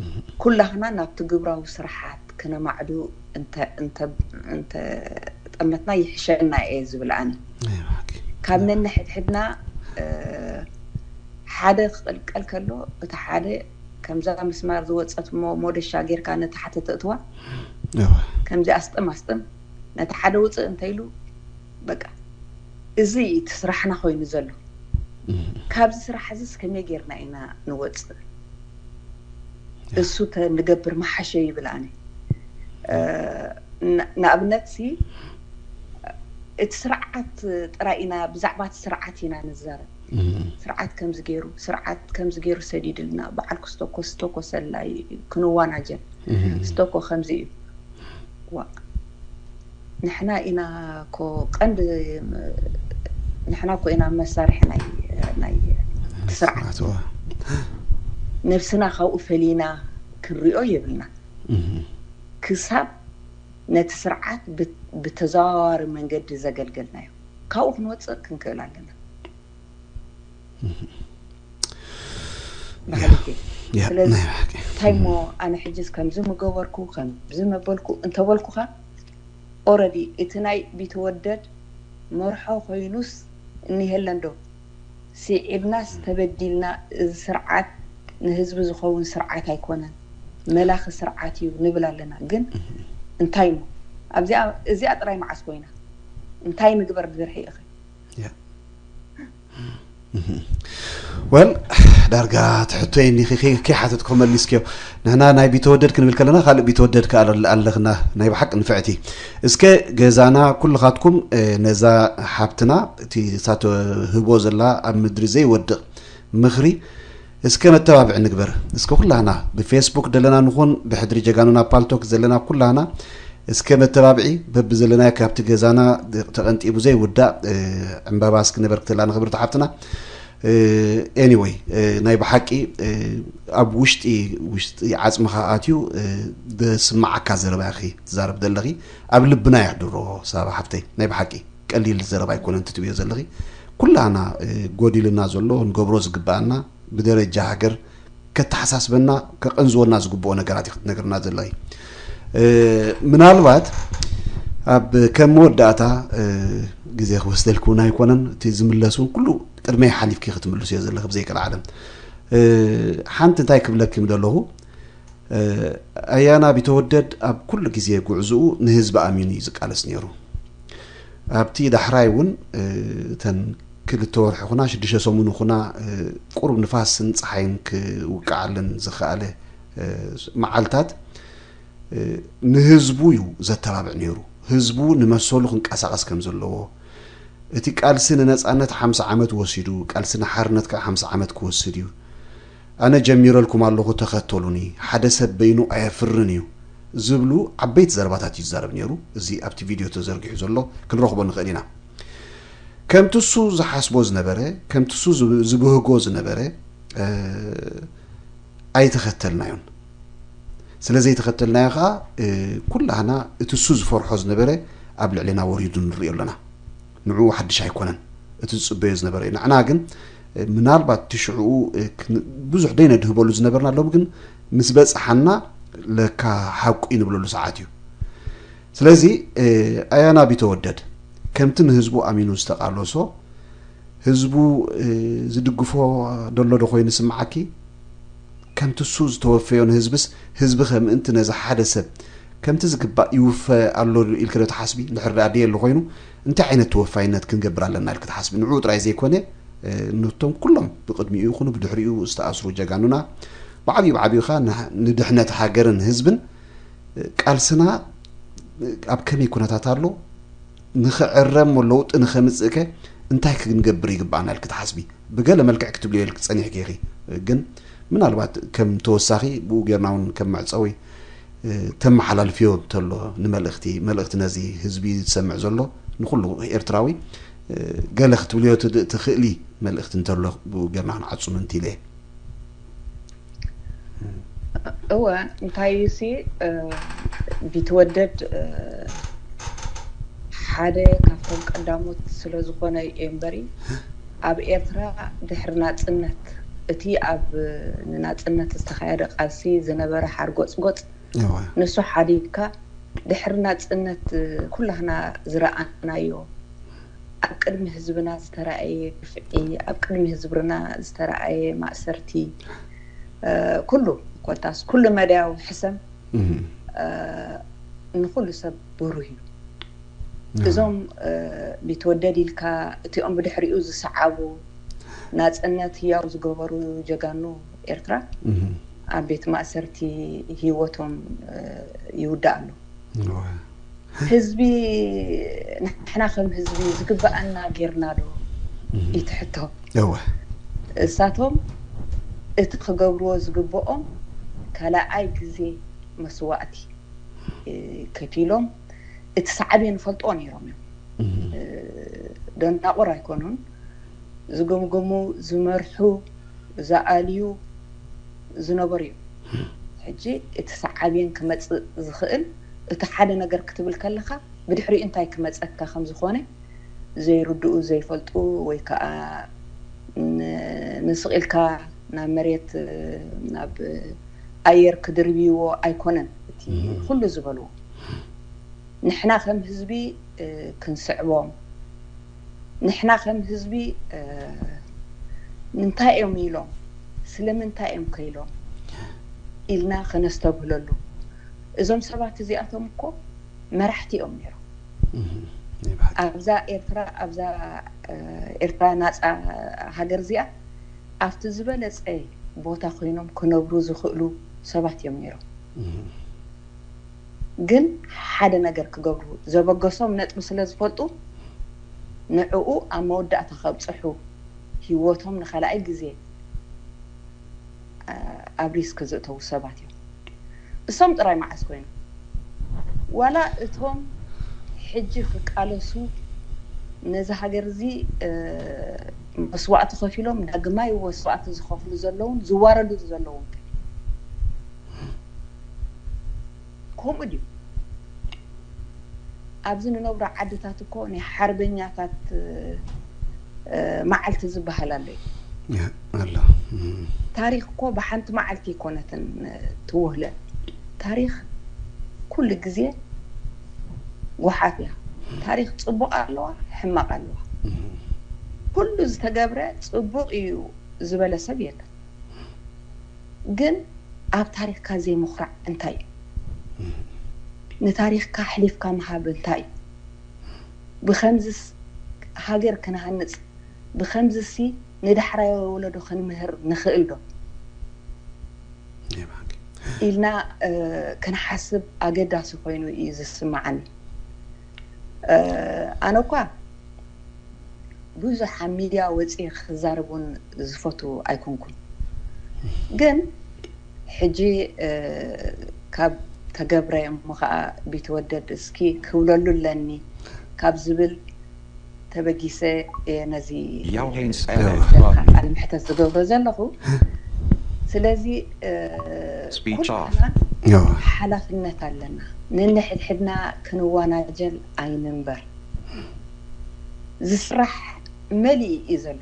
እም። ኩላህና ናብቲ ግብራዊ ስራሓት ክነማዕዱ እንተ-፣ እንተ-፣ እንተጠመትና ይሕሸና እየ ዝብል ኣነ። ናይ ብሓቂ። ካብ ነንሕድሕድና፣ እ፣ ሓደ ክቕልቀል ከሎ፣ እቲ ሓደ ከምዛ ምስማር ዝወጸት ሞ-፣ ሞደሻ ጌርካ ነቲ ሓደ ተእትዋ፣ እዋ። ከምዚ ኣስጥም ኣስጥም፣ ነቲ ሓደ ውፅእ እንተኢሉ፣ በቃ፣ እዚ እዩ እቲ ስራሕና ኮይኑ ዘሎ። እም። ካብዚ ስራሕ እዚስ ከመይ ጌርና ኢና ንወፅእ? ያ። እሱ ተ-፣ ንገብር መሓሸ ይብል ኣነ። እ፣ ን-፣ ንኣብነት ሲ፣ እቲ ስርዓት ጥራይ ኢና፣ ብዛዕባ እቲ ስርዓት ኢና ንዛረብ። እም። ስርዓት ከምዚ ገይሩ፣ ስርዓት ከምዚ ገይሩ ሰዲድልና፣ በዓል ክስተኮ ዝተኮሰላ እዩ ክንዋናጀል። እም። ስተኮ ከምዚ እዩ። ዋ፣ ንሕና ኢና እኮ ቀንዲ፣ ንሕና እኮ ኢና መሳርሒ ናይ፣ ናይ ስርዓት። ስርዓት፣ ዋ። ነብስና ካብኡ ፈሊና ክንሪኦ የብልና። እም። ክሳብ ነቲ ስርዓት ብ-፣ ብተዘዋዋሪ መንገዲ ዘገልገልናዮ፣ ካብኡ ክንወፅእ ክንክእል ኣለና። እም። ብሓቂ። ያ፣ ስለዚ ናይ ብሓቂ። እንታይ እሞ ኣነ ሕጅስ ከምዚ ምገበርኩ፣ ከምዚ መበልኩ እንተበልኩኻ፣ ኦረዲ እቲ ናይ ቢተወደድ መርሖ ኮይኑስ እኒሀለን ዶ? ስዒብናስ ተበዲልና፣ እዚ ስርዓት ንህዝቢ ዝኸውን ስርዓት ኣይኮነን፣ መላኺ ስርዓት እዩ ንብል ኣለና። ግን እንታይ እሞ ኣብዚኣ፣ እዚኣ ጥራይ መዓስ ኮይና? እንታይ ንግበር ድርሒ ኢኺ? ያ። እህ። ወል፣ ዳርጋ ትሕቶይ እኒኺ ከይ-፣ ከይሓተትኩ መሊስክዮ። ንሕና ናይ ቢተወደድ ክንብል ከለና ካልእ ቢተወደድ ከኣ ኣለ-፣ ኣለኽና። ናይ ብሓቂ ንፍዕቲ። እስከ ገዛና ኩልኻትኩም፣ እ፣ ነዛ ሓብትና እቲ እሳ ትህቦ ዘላ ኣብ ምድሪ ዘይወድቕ ምኽሪ እስከ መተባብዒ ንግበር። እስከ ኩላህና ብፌስቡክ ዘለና ንኹን ብሕድሪ ጀጋኑና ፓልቶክ ዘለና ኩላህና እስከ መተባብዒ በብዘለናዮ ካብቲ ገዛና ተቐንጢቡ ዘይውዳእ፣ እ፣ ዕምባባ እስኪ ነበርክተላ ንኽብርቲ ሓፍትና። እ፣ ኤኒወይ፣ እ፣ ናይ ብሓቂ፣ እ፣ ኣብ ውሽጢ፣ ውሽጢ ዓጽምኻ ኣትዩ፣ እ፣ ዘስምዓካ ዘረባ ኢኺ ትዛረብ ዘለኺ። ኣብ ልብና የሕድሮ ሳባ ሓፍተይ፣ ናይ ብሓቂ ቀሊል ዘረባ ኣይኮነን ትትብዮ ዘለኺ። ኩላና፣ እ፣ ጎዲልና ዘሎ ክንገብሮ ዝግብኣና ብደረጃ ሃገር ከተሓሳስበና፣ ከቐንዝወና ዝግብኦ ነገራት ኢኺ ክትነግርና ዘለኺ። እ፣ ምናልባት ኣብ ከም መወዳእታ፣ እ፣ ግዜ ክወስደልኪ እውን ኣይኮነን፣ እቲ ዝምለስ እውን ኩሉ ቅድመይ ሓሊፍኪ ክትምልስዮ ዘለኺ ብዘይቀልዓለም። እ፣ ሓንቲ እንታይ ክብለኪ ምደለኹ፣ እ፣ ኣያና ቢተወደድ ኣብ ኩሉ ግዜ ጉዕዝኡ ንህዝቢ ኣሚኑ እዩ ዝቃለስ ነይሩ። ኣብቲ ዳሕራይ እውን፣ እ፣ እተን ክልተ ወርሒ ኹና ሽዱሽተ ሰሙን ኹና፣ እ፣ ቁሩብ ንፋስን ፀሓይን ክውቅዓለን ዝኸኣለ፣ እ፣ መዓልታት፣ እ፣ ንህዝቡ እዩ ዘተባብዕ ነይሩ። ህዝቡ ንመሰሉ ክንቀሳቐስ ከም ዘለዎ፣ እቲ ቃልሲ ንነፃነት ሓምሳ ዓመት ወሲዱ፣ ቃልሲ ንሓርነት ከዓ ሓምሳ ዓመት ክወስድ እዩ። ኣነ ጀሚረልኩም ኣለኹ ተኸተሉኒ፣ ሓደ ሰብ በይኑ ኣየፍርን እዩ ዝብሉ ዓበይቲ ዘረባታት እዩ ዝዛረብ ነይሩ። እዚ ኣብቲ ቪድዮ ተዘርጊሑ ዘሎ ክንረኽቦ ንኽእል ኢና። ከምቲ እሱ ዝሓስቦ ዝነበረ፣ ከምቲ እሱ ዝብ- ዝብህጎ ዝነበረ ኣይተኸተልናዮን። ስለ ዘይተኸተልናዮ ከዓ ኩላህና እቲ እሱ ዝፈርሖ ዝነበረ ኣብ ልዕሌና ወሪዱ ንሪኦ ኣለና። ንዕኡ ሓድሽ ኣይኮነን፣ እቲ ዝፅበዮ ዝነበረ እዩ። ንዕና ግን ምናልባት እቲ ሽዕኡ ብዙሕ ደይነድህበሉ ዝነበርና፣ ሎም ግን ምስ በፅሓና ለካ ሓቁ እዩ ንብለሉ ሰዓት እዩ። ስለዚ ኣያና ቢተወደድ ከምቲ ንህዝቡ ኣሚኑ ዝተቃለሶ፣ ህዝቡ ዝድግፎ ደሎ ዶ ኮይኑ ስምዓኪ? ከምቲ እሱ ዝተወፈዮ ንህዝብስ፣ ህዝቢ ከ ምእንቲ ነዚ ሓደ ሰብ ከምቲ ዝግባእ ይውፈ ኣሎ ኢልኪ ዶ ትሓስቢ? እንድሕር ደኣ ደየሎ ኮይኑ እንታይ ዓይነት ተወፋይነት ክንገብር ኣለና ኢልኪ ትሓስቢ? ንዕኡ ጥራይ ዘይኮነ፣ ነቶም ኩሎም ብቅድሚኡ ይኹኑ ብድሕሪኡ ዝተኣስሩ ጀጋኑና፣ ብዓብዩ ብዓብዩ ከኣ ንድሕነት ሃገርን ህዝብን ቃልስና ኣብ ከመይ ኩነታት ኣሎ፣ ንኽዕረም ለውጢ ንኸምፅእከ እንታይ ክንገብር ይግባኣና ኢልኪ ትሓስቢ? ብገለ መልክዕ ክትብልዮ ኢልኪ ፀኒሕኪ ኢኺ፣ ግን ምናልባት ከም ተወሳኺ ብኡ ጌርና እውን ከም መዕፀዊ ተመሓላልፍዮ እንተሎ ንመልእኽቲ፣ መልእኽቲ ነዚ ህዝቢ ዝሰምዕ ዘሎ ንኹሉ ኤርትራዊ ገለ ክትብልዮ ትኽእሊ መልእኽቲ እንተሎ ብኡ ጌርና ክንዓፁ ምእንቲ ኢለ። እወ፣ እንታይ እዩ ሲ ቢትወደድ ሓደ ካብቶም ቀዳሞት ስለ ዝኾነ እዩ እምበሪ፣ ኣብ ኤርትራ ድሕሪ ናጽነት እቲ ኣብ ንናጽነት ዝተኻየደ ቃልሲ ዝነበረ ሓርጎጽጎጽ ንሱ ሓዲግካ ድሕሪ ናጽነት ኩላህና ዝረኣናዮ ኣብ ቅድሚ ህዝብና ዝተራእየ ግፍዒ፣ ኣብ ቅድሚ ህዝብና ዝተራእየ ማእሰርቲ፣ ኩሉ ኮታስ ኩሉ መዳያዊ ሕሰም ንኩሉ ሰብ ብሩህ እዩ። እዞም ቢትወደድ ኢልካ እቲኦም ብድሕሪኡ ዝሰዓቡ ናጽነት ህያው ዝገበሩ ጀጋኑ ኤርትራ ኣብ ቤት ማእሰርቲ ህይወቶም ይውዳእ ኣሎ። ህዝቢ ንሕና ከም ህዝቢ ዝግበኣና ጌርና ዶ ይትሕቶ። እሳቶም እቲ ክገብርዎ ዝግበኦም ካልኣይ ግዜ መስዋእቲ ከፊሎም እቲ ሳዕቤን ይፈልጥዎ ነይሮም እዮም። ደናቑር ኣይኮኑን። ዝግምግሙ፣ ዝመርሑ፣ ዝኣልዩ ዝነበሩ እዮም። ሕጂ እቲ ሳዕቤን ክመፅእ ዝኽእል እቲ ሓደ ነገር ክትብል ከለኻ ብድሕሪኡ እንታይ ክመፀካ ከም ዝኾነ ዘይርድኡ ዘይፈልጡ ወይ ከዓ ንስቕ ኢልካ ናብ መሬት ናብ ኣየር ክድርብይዎ ኣይኮነን እቲ ኩሉ ዝበልዎ። ንሕና ከም ህዝቢ ክንስዕቦም፣ ንሕና ከም ህዝቢ እንታይ እዮም ኢሎም፣ ስለምንታይ እዮም ከ ኢሎም ኢልና ከነስተብህለሉ። እዞም ሰባት እዚኣቶም እኮ መራሕቲ እዮም ነይሮም። ኣብዛ ኤርትራ ኣብዛ ኤርትራ ናፃ ሃገር እዚኣ ኣብቲ ዝበለፀ ቦታ ኮይኖም ክነብሩ ዝኽእሉ ሰባት እዮም ነይሮም። ግን ሓደ ነገር ክገብሩ ዘበገሶም ነጥቢ ስለ ዝፈልጡ ንዕኡ ኣብ መወዳእታ ከብፅሑ ህይወቶም ንኻልኣይ ግዜ ኣብ ሪስክ ዘእተዉ ሰባት እዮም። እሶም ጥራይ መዓስ ኮይኖም ዋላ እቶም ሕጂ ክቃለሱ ነዚ ሃገር እዚ መስዋእቲ ከፊሎም ዳግማይ መስዋእቲ ዝኸፍሉ ዘለውን ዝዋረዱ ዘለውን ከምኡ ድዩ? ኣብዚ ንነብሮ ዓድታት እኮ ናይ ሓርበኛታት መዓልቲ ዝበሃል ኣሎ እዩ። ኣሎ። ታሪኽ እኮ ብሓንቲ መዓልቲ ኣይኮነትን ትውህለል። ታሪኽ ኩሉ ግዜ ጓሓፍ እያ። ታሪኽ ፅቡቕ ኣለዋ፣ ሕማቕ ኣለዋ። ኩሉ ዝተገብረ ፅቡቕ እዩ ዝበለ ሰብ የለን። ግን ኣብ ታሪኽካ ዘይምኹራዕ እንታይ እዩ? ንታሪኽካ ኣሕሊፍካ ምሃብ እንታይ እዩ? ብኸምዝስ ሃገር ክንሃንፅ፣ ብኸምዝሲ ንዳሕራይ ወለዶ ክንምህር ንኽእል ዶ? ኢልና ክንሓስብ ኣገዳሲ ኮይኑ እዩ ዝስምዓኒ። ኣነ እኳ ብዙሕ ኣብ ሚድያ ወፂኤ ክዛረብ እውን ዝፈቱ ኣይኮንኩን። ግን ሕጂ ካብ ተገብረ እሞ ከዓ ቢትወደድ እስኪ ክብለሉ ኣለኒ ካብ ዝብል ተበጊሰ እየ ነዚ Jouw heen ቃለ ምሕተት ዝገብሮ ዘለኹ። ስለዚ እ፣ Speech off. ኩላትና ያው ሓላፍነት ኣለና። ንንሕድሕድና ክንዋናጀል ኣይንንበር። ዝስራሕ መሊኡ እዩ ዘሎ።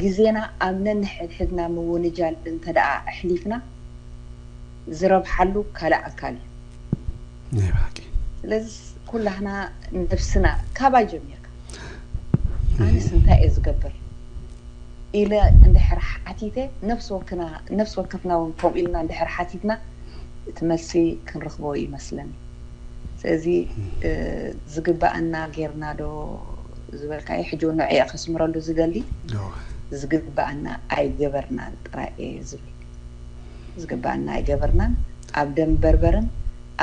ግዜና ኣብ ነንሕድሕድና ምውንጃል እንተ ደኣ ኣሕሊፍና ዝረብሓሉ ካልእ ኣካል እዩ። ናይ ብሓቂ ስለዚ ኩላህና ነብስና ካባይ ጀሚርካ ኣነስ እንታይ እየ ዝገብር ኢለ እንድሕር ሓቲተ ነፍሲ ወክና ነፍሲ ወከፍና እውን ከምኡ ኢልና እንድሕር ሓቲትና እቲ መልሲ ክንረኽቦ ይመስለኒ። ስለዚ እ፣ ዝግባኣና ጌርና ዶ ዝበልካዮ ሕጂ እውን ንዕየ ከስምረሉ ዝደሊ ያው ዝግባኣና ኣይገበርናን ጥራይ እየ ዝብል። ዝግባኣና ኣይገበርናን። ኣብ ደንበርበርን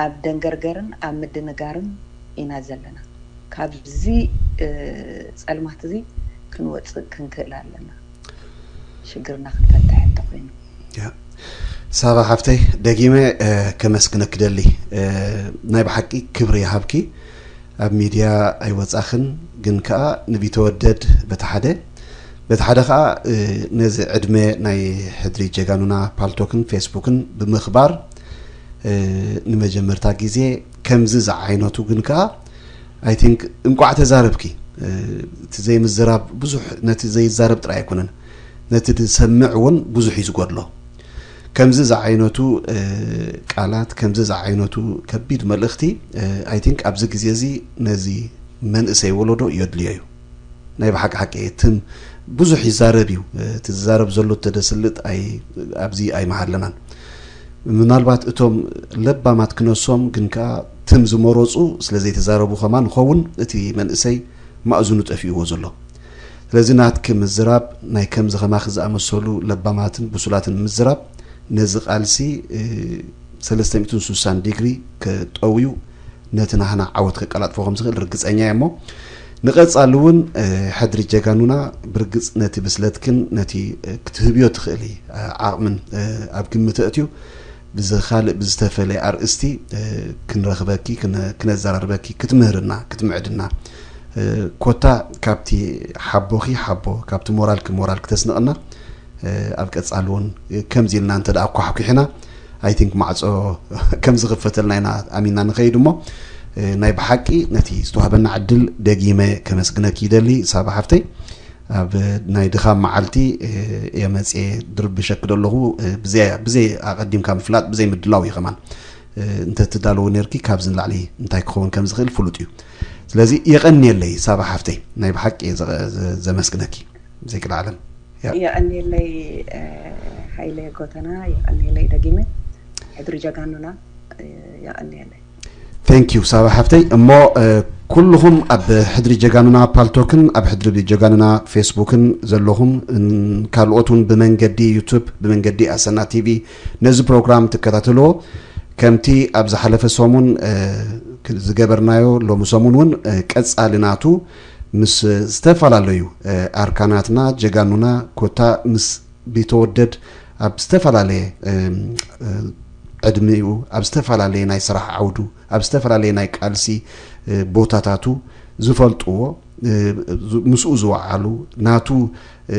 ኣብ ደንገርገርን ኣብ ምድንጋርን ኢና ዘለና። ካብዚ እ፣ ጸልማት እዚ ክንወፅእ ክንክእል ኣለና። ሽግርና ክንፈትሕ እንተኮይኑ ያ ሳባ ሓፍተይ ደጊመ እ፣ ከመስግነኪ ደሊ እ፣ ናይ ብሓቂ ክብሪ ይሃብኪ። ኣብ ሚድያ ኣይወፃኽን፣ ግን ከዓ ንቢተወደድ በቲ ሓደ በቲ ሓደ ከዓ እ፣ ነዚ ዕድመ ናይ ሕድሪ ጀጋኑና ፓልቶክን ፌስቡክን ብምኽባር እ፣ ንመጀመርታ ግዜ ከምዚ ዝዓይነቱ ግን ከዓ ኣይ ቲንክ እንቋዕ ተዛረብኪ እ፣ እቲ ዘይምዝራብ ብዙሕ ነቲ ዘይዛረብ ጥራይ ኣይኮነን ነቲ ዝሰምዕ እውን ብዙሕ እዩ ዝጎድሎ። ከምዚ ዝዓይነቱ እ፣ ቃላት ከምዚ ዝዓይነቱ ከቢድ መልእኽቲ ኣይ ቲንክ ኣብዚ ግዜ እዚ ነዚ መንእሰይ ወለዶ የድልዮ እዩ። ናይ ብሓቂ ሓቂ እየ። ትም ብዙሕ ይዛረብ እዩ። እቲ ዝዛረብ ዘሎ ተደስልጥ ኣይ ኣብዚ ኣይመሃለናን። ምናልባት እቶም ለባማት ክነሶም ግን ከኣ ትም ዝመረፁ ስለ ዘይተዛረቡ ከማን ንኸውን እቲ መንእሰይ ማእዝኑ ጠፊእዎ ዘሎ። ስለዚ ናትኪ ምዝራብ ናይ ከምዚ ከማኺ ዝኣመሰሉ ለባማትን ብሱላትን ምዝራብ ነዚ ቃልሲ እ፣ ሰለስተ ሚእትን ስሳን ዲግሪ ከጠውዩ ነቲ ናህና ዓወት ከቀላጥፎ ከም ዝኽእል ርግጸኛ እየ እሞ ንቐጻሊ እውን እ፣ ሕድሪ ጀጋኑና ብርግጽ ነቲ ብስለትክን ነቲ እ፣ ክትህብዮ ትኽእሊ እ፣ ዓቕምን እ፣ ኣብ ግምት ኣእትዩ ብዝኻልእ ብዝተፈለየ ኣርእስቲ እ፣ ክንረኽበኪ ክነ- ክነዘራርበኪ ክትምህርና ክትምዕድና እ፣ ኮታ ካብቲ ሓቦኺ ሓቦ ካብቲ ሞራልኪ ሞራል ክተስንቕና እ፣ ኣብ ቀጻሊ እውን ከምዚ ኢልና እንተ ደኣ ኣኳሕኲሕና ኣይ ቲንክ ማዕጾ ከም ዝኽፈተልና ኢና ኣሚንና ንኸይድ እሞ እ፣ ናይ ብሓቂ ነቲ ዝተዋህበና ዕድል ደጊመ ከመስግነኪ ይደሊ ሳባ ሓፍተይ። ኣብ ናይ ድኻም መዓልቲ እ፣ እየ መጽየ ድርብሸኪ ዶ ኣለኹ እ፣ ብዘይ ብዘይ ኣቐዲምካ ምፍላጥ ብዘይ ምድላው እዩ ከማን እ፣ እንተ ትዳለዎ ነርኪ ካብዚ ንላዕሊ እንታይ ክኸውን ከም ዝኽእል ፍሉጥ እዩ። ስለዚ የቐንየለይ ሳባ ሓፍተይ ናይ ብሓቂ እየ ዘቐ- ዘ- ዘመስግነኪ ብዘይ ቅድዓለም። ያ የቐንየለይ እ፣ ሃይለ ጎተና የቐንየለይ ደጊመ ሕድሪ ጀጋኑና እ፣ የቐንየለይ። Thank you ሳባ ሓፍተይ እሞ እ፣ ኩልኹም ኣብ ሕድሪ ጀጋኑና ፓልቶክን ኣብ ሕድሪ ጀጋኑና ፌስቡክን ዘለኹም ን- ካልኦት እውን ብመንገዲ ዩቱብ ብመንገዲ ኣሰና ቲቪ ነዚ ፕሮግራም ትከታተልዎ ከምቲ ኣብ ዝሓለፈ ሰሙን እ፣ ክ- ዝገበርናዮ ሎሚ ሰሙን እውን እ፣ ቀጻሊ ናቱ ምስ ዝተፈላለዩ እ፣ ኣርካናትና ጀጋኑና ኮታ ምስ ቢተወደድ ኣብ ዝተፈላለየ እም፣ እ፣ ዕድሚኡ ኣብ ዝተፈላለየ ናይ ስራሕ ዓውዱ ኣብ ዝተፈላለየ ናይ ቃልሲ እ፣ ቦታታቱ ዝፈልጥዎ እ፣ ዝ- ምስኡ ዝወዓሉ ናቱ እ፣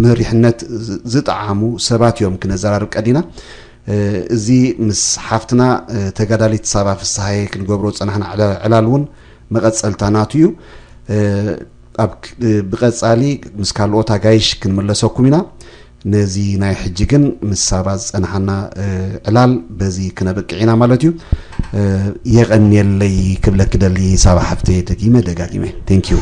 መሪሕነት ዝ- ዝጠዓሙ ሰባት እዮም ክነዘራርብ ቀዲና። እ፣ እዚ ምስ ሓፍትና እ፣ ተጋዳሊት ሳባ ፍስሃየ ክንገብሮ ዝጸናሕና ዕላ- ዕላል እውን መቐጸልታ ናቱ እዩ። እ፣ ኣብ ክ- እ፣ ብቐጻሊ ምስ ካልኦት ኣጋይሽ ክንምለሰኩም ኢና። ነዚ ናይ ሕጂ ግን ምስ ሳባ ዝጸናሓና እ፣ ዕላል በዚ ክነበቅዕ ኢና ማለት እዩ። እ፣ የቐንየለይ ክብለኪ ደሊ ሳባ ሓፍተይ ደጊመ ደጋጊመ። Thank you።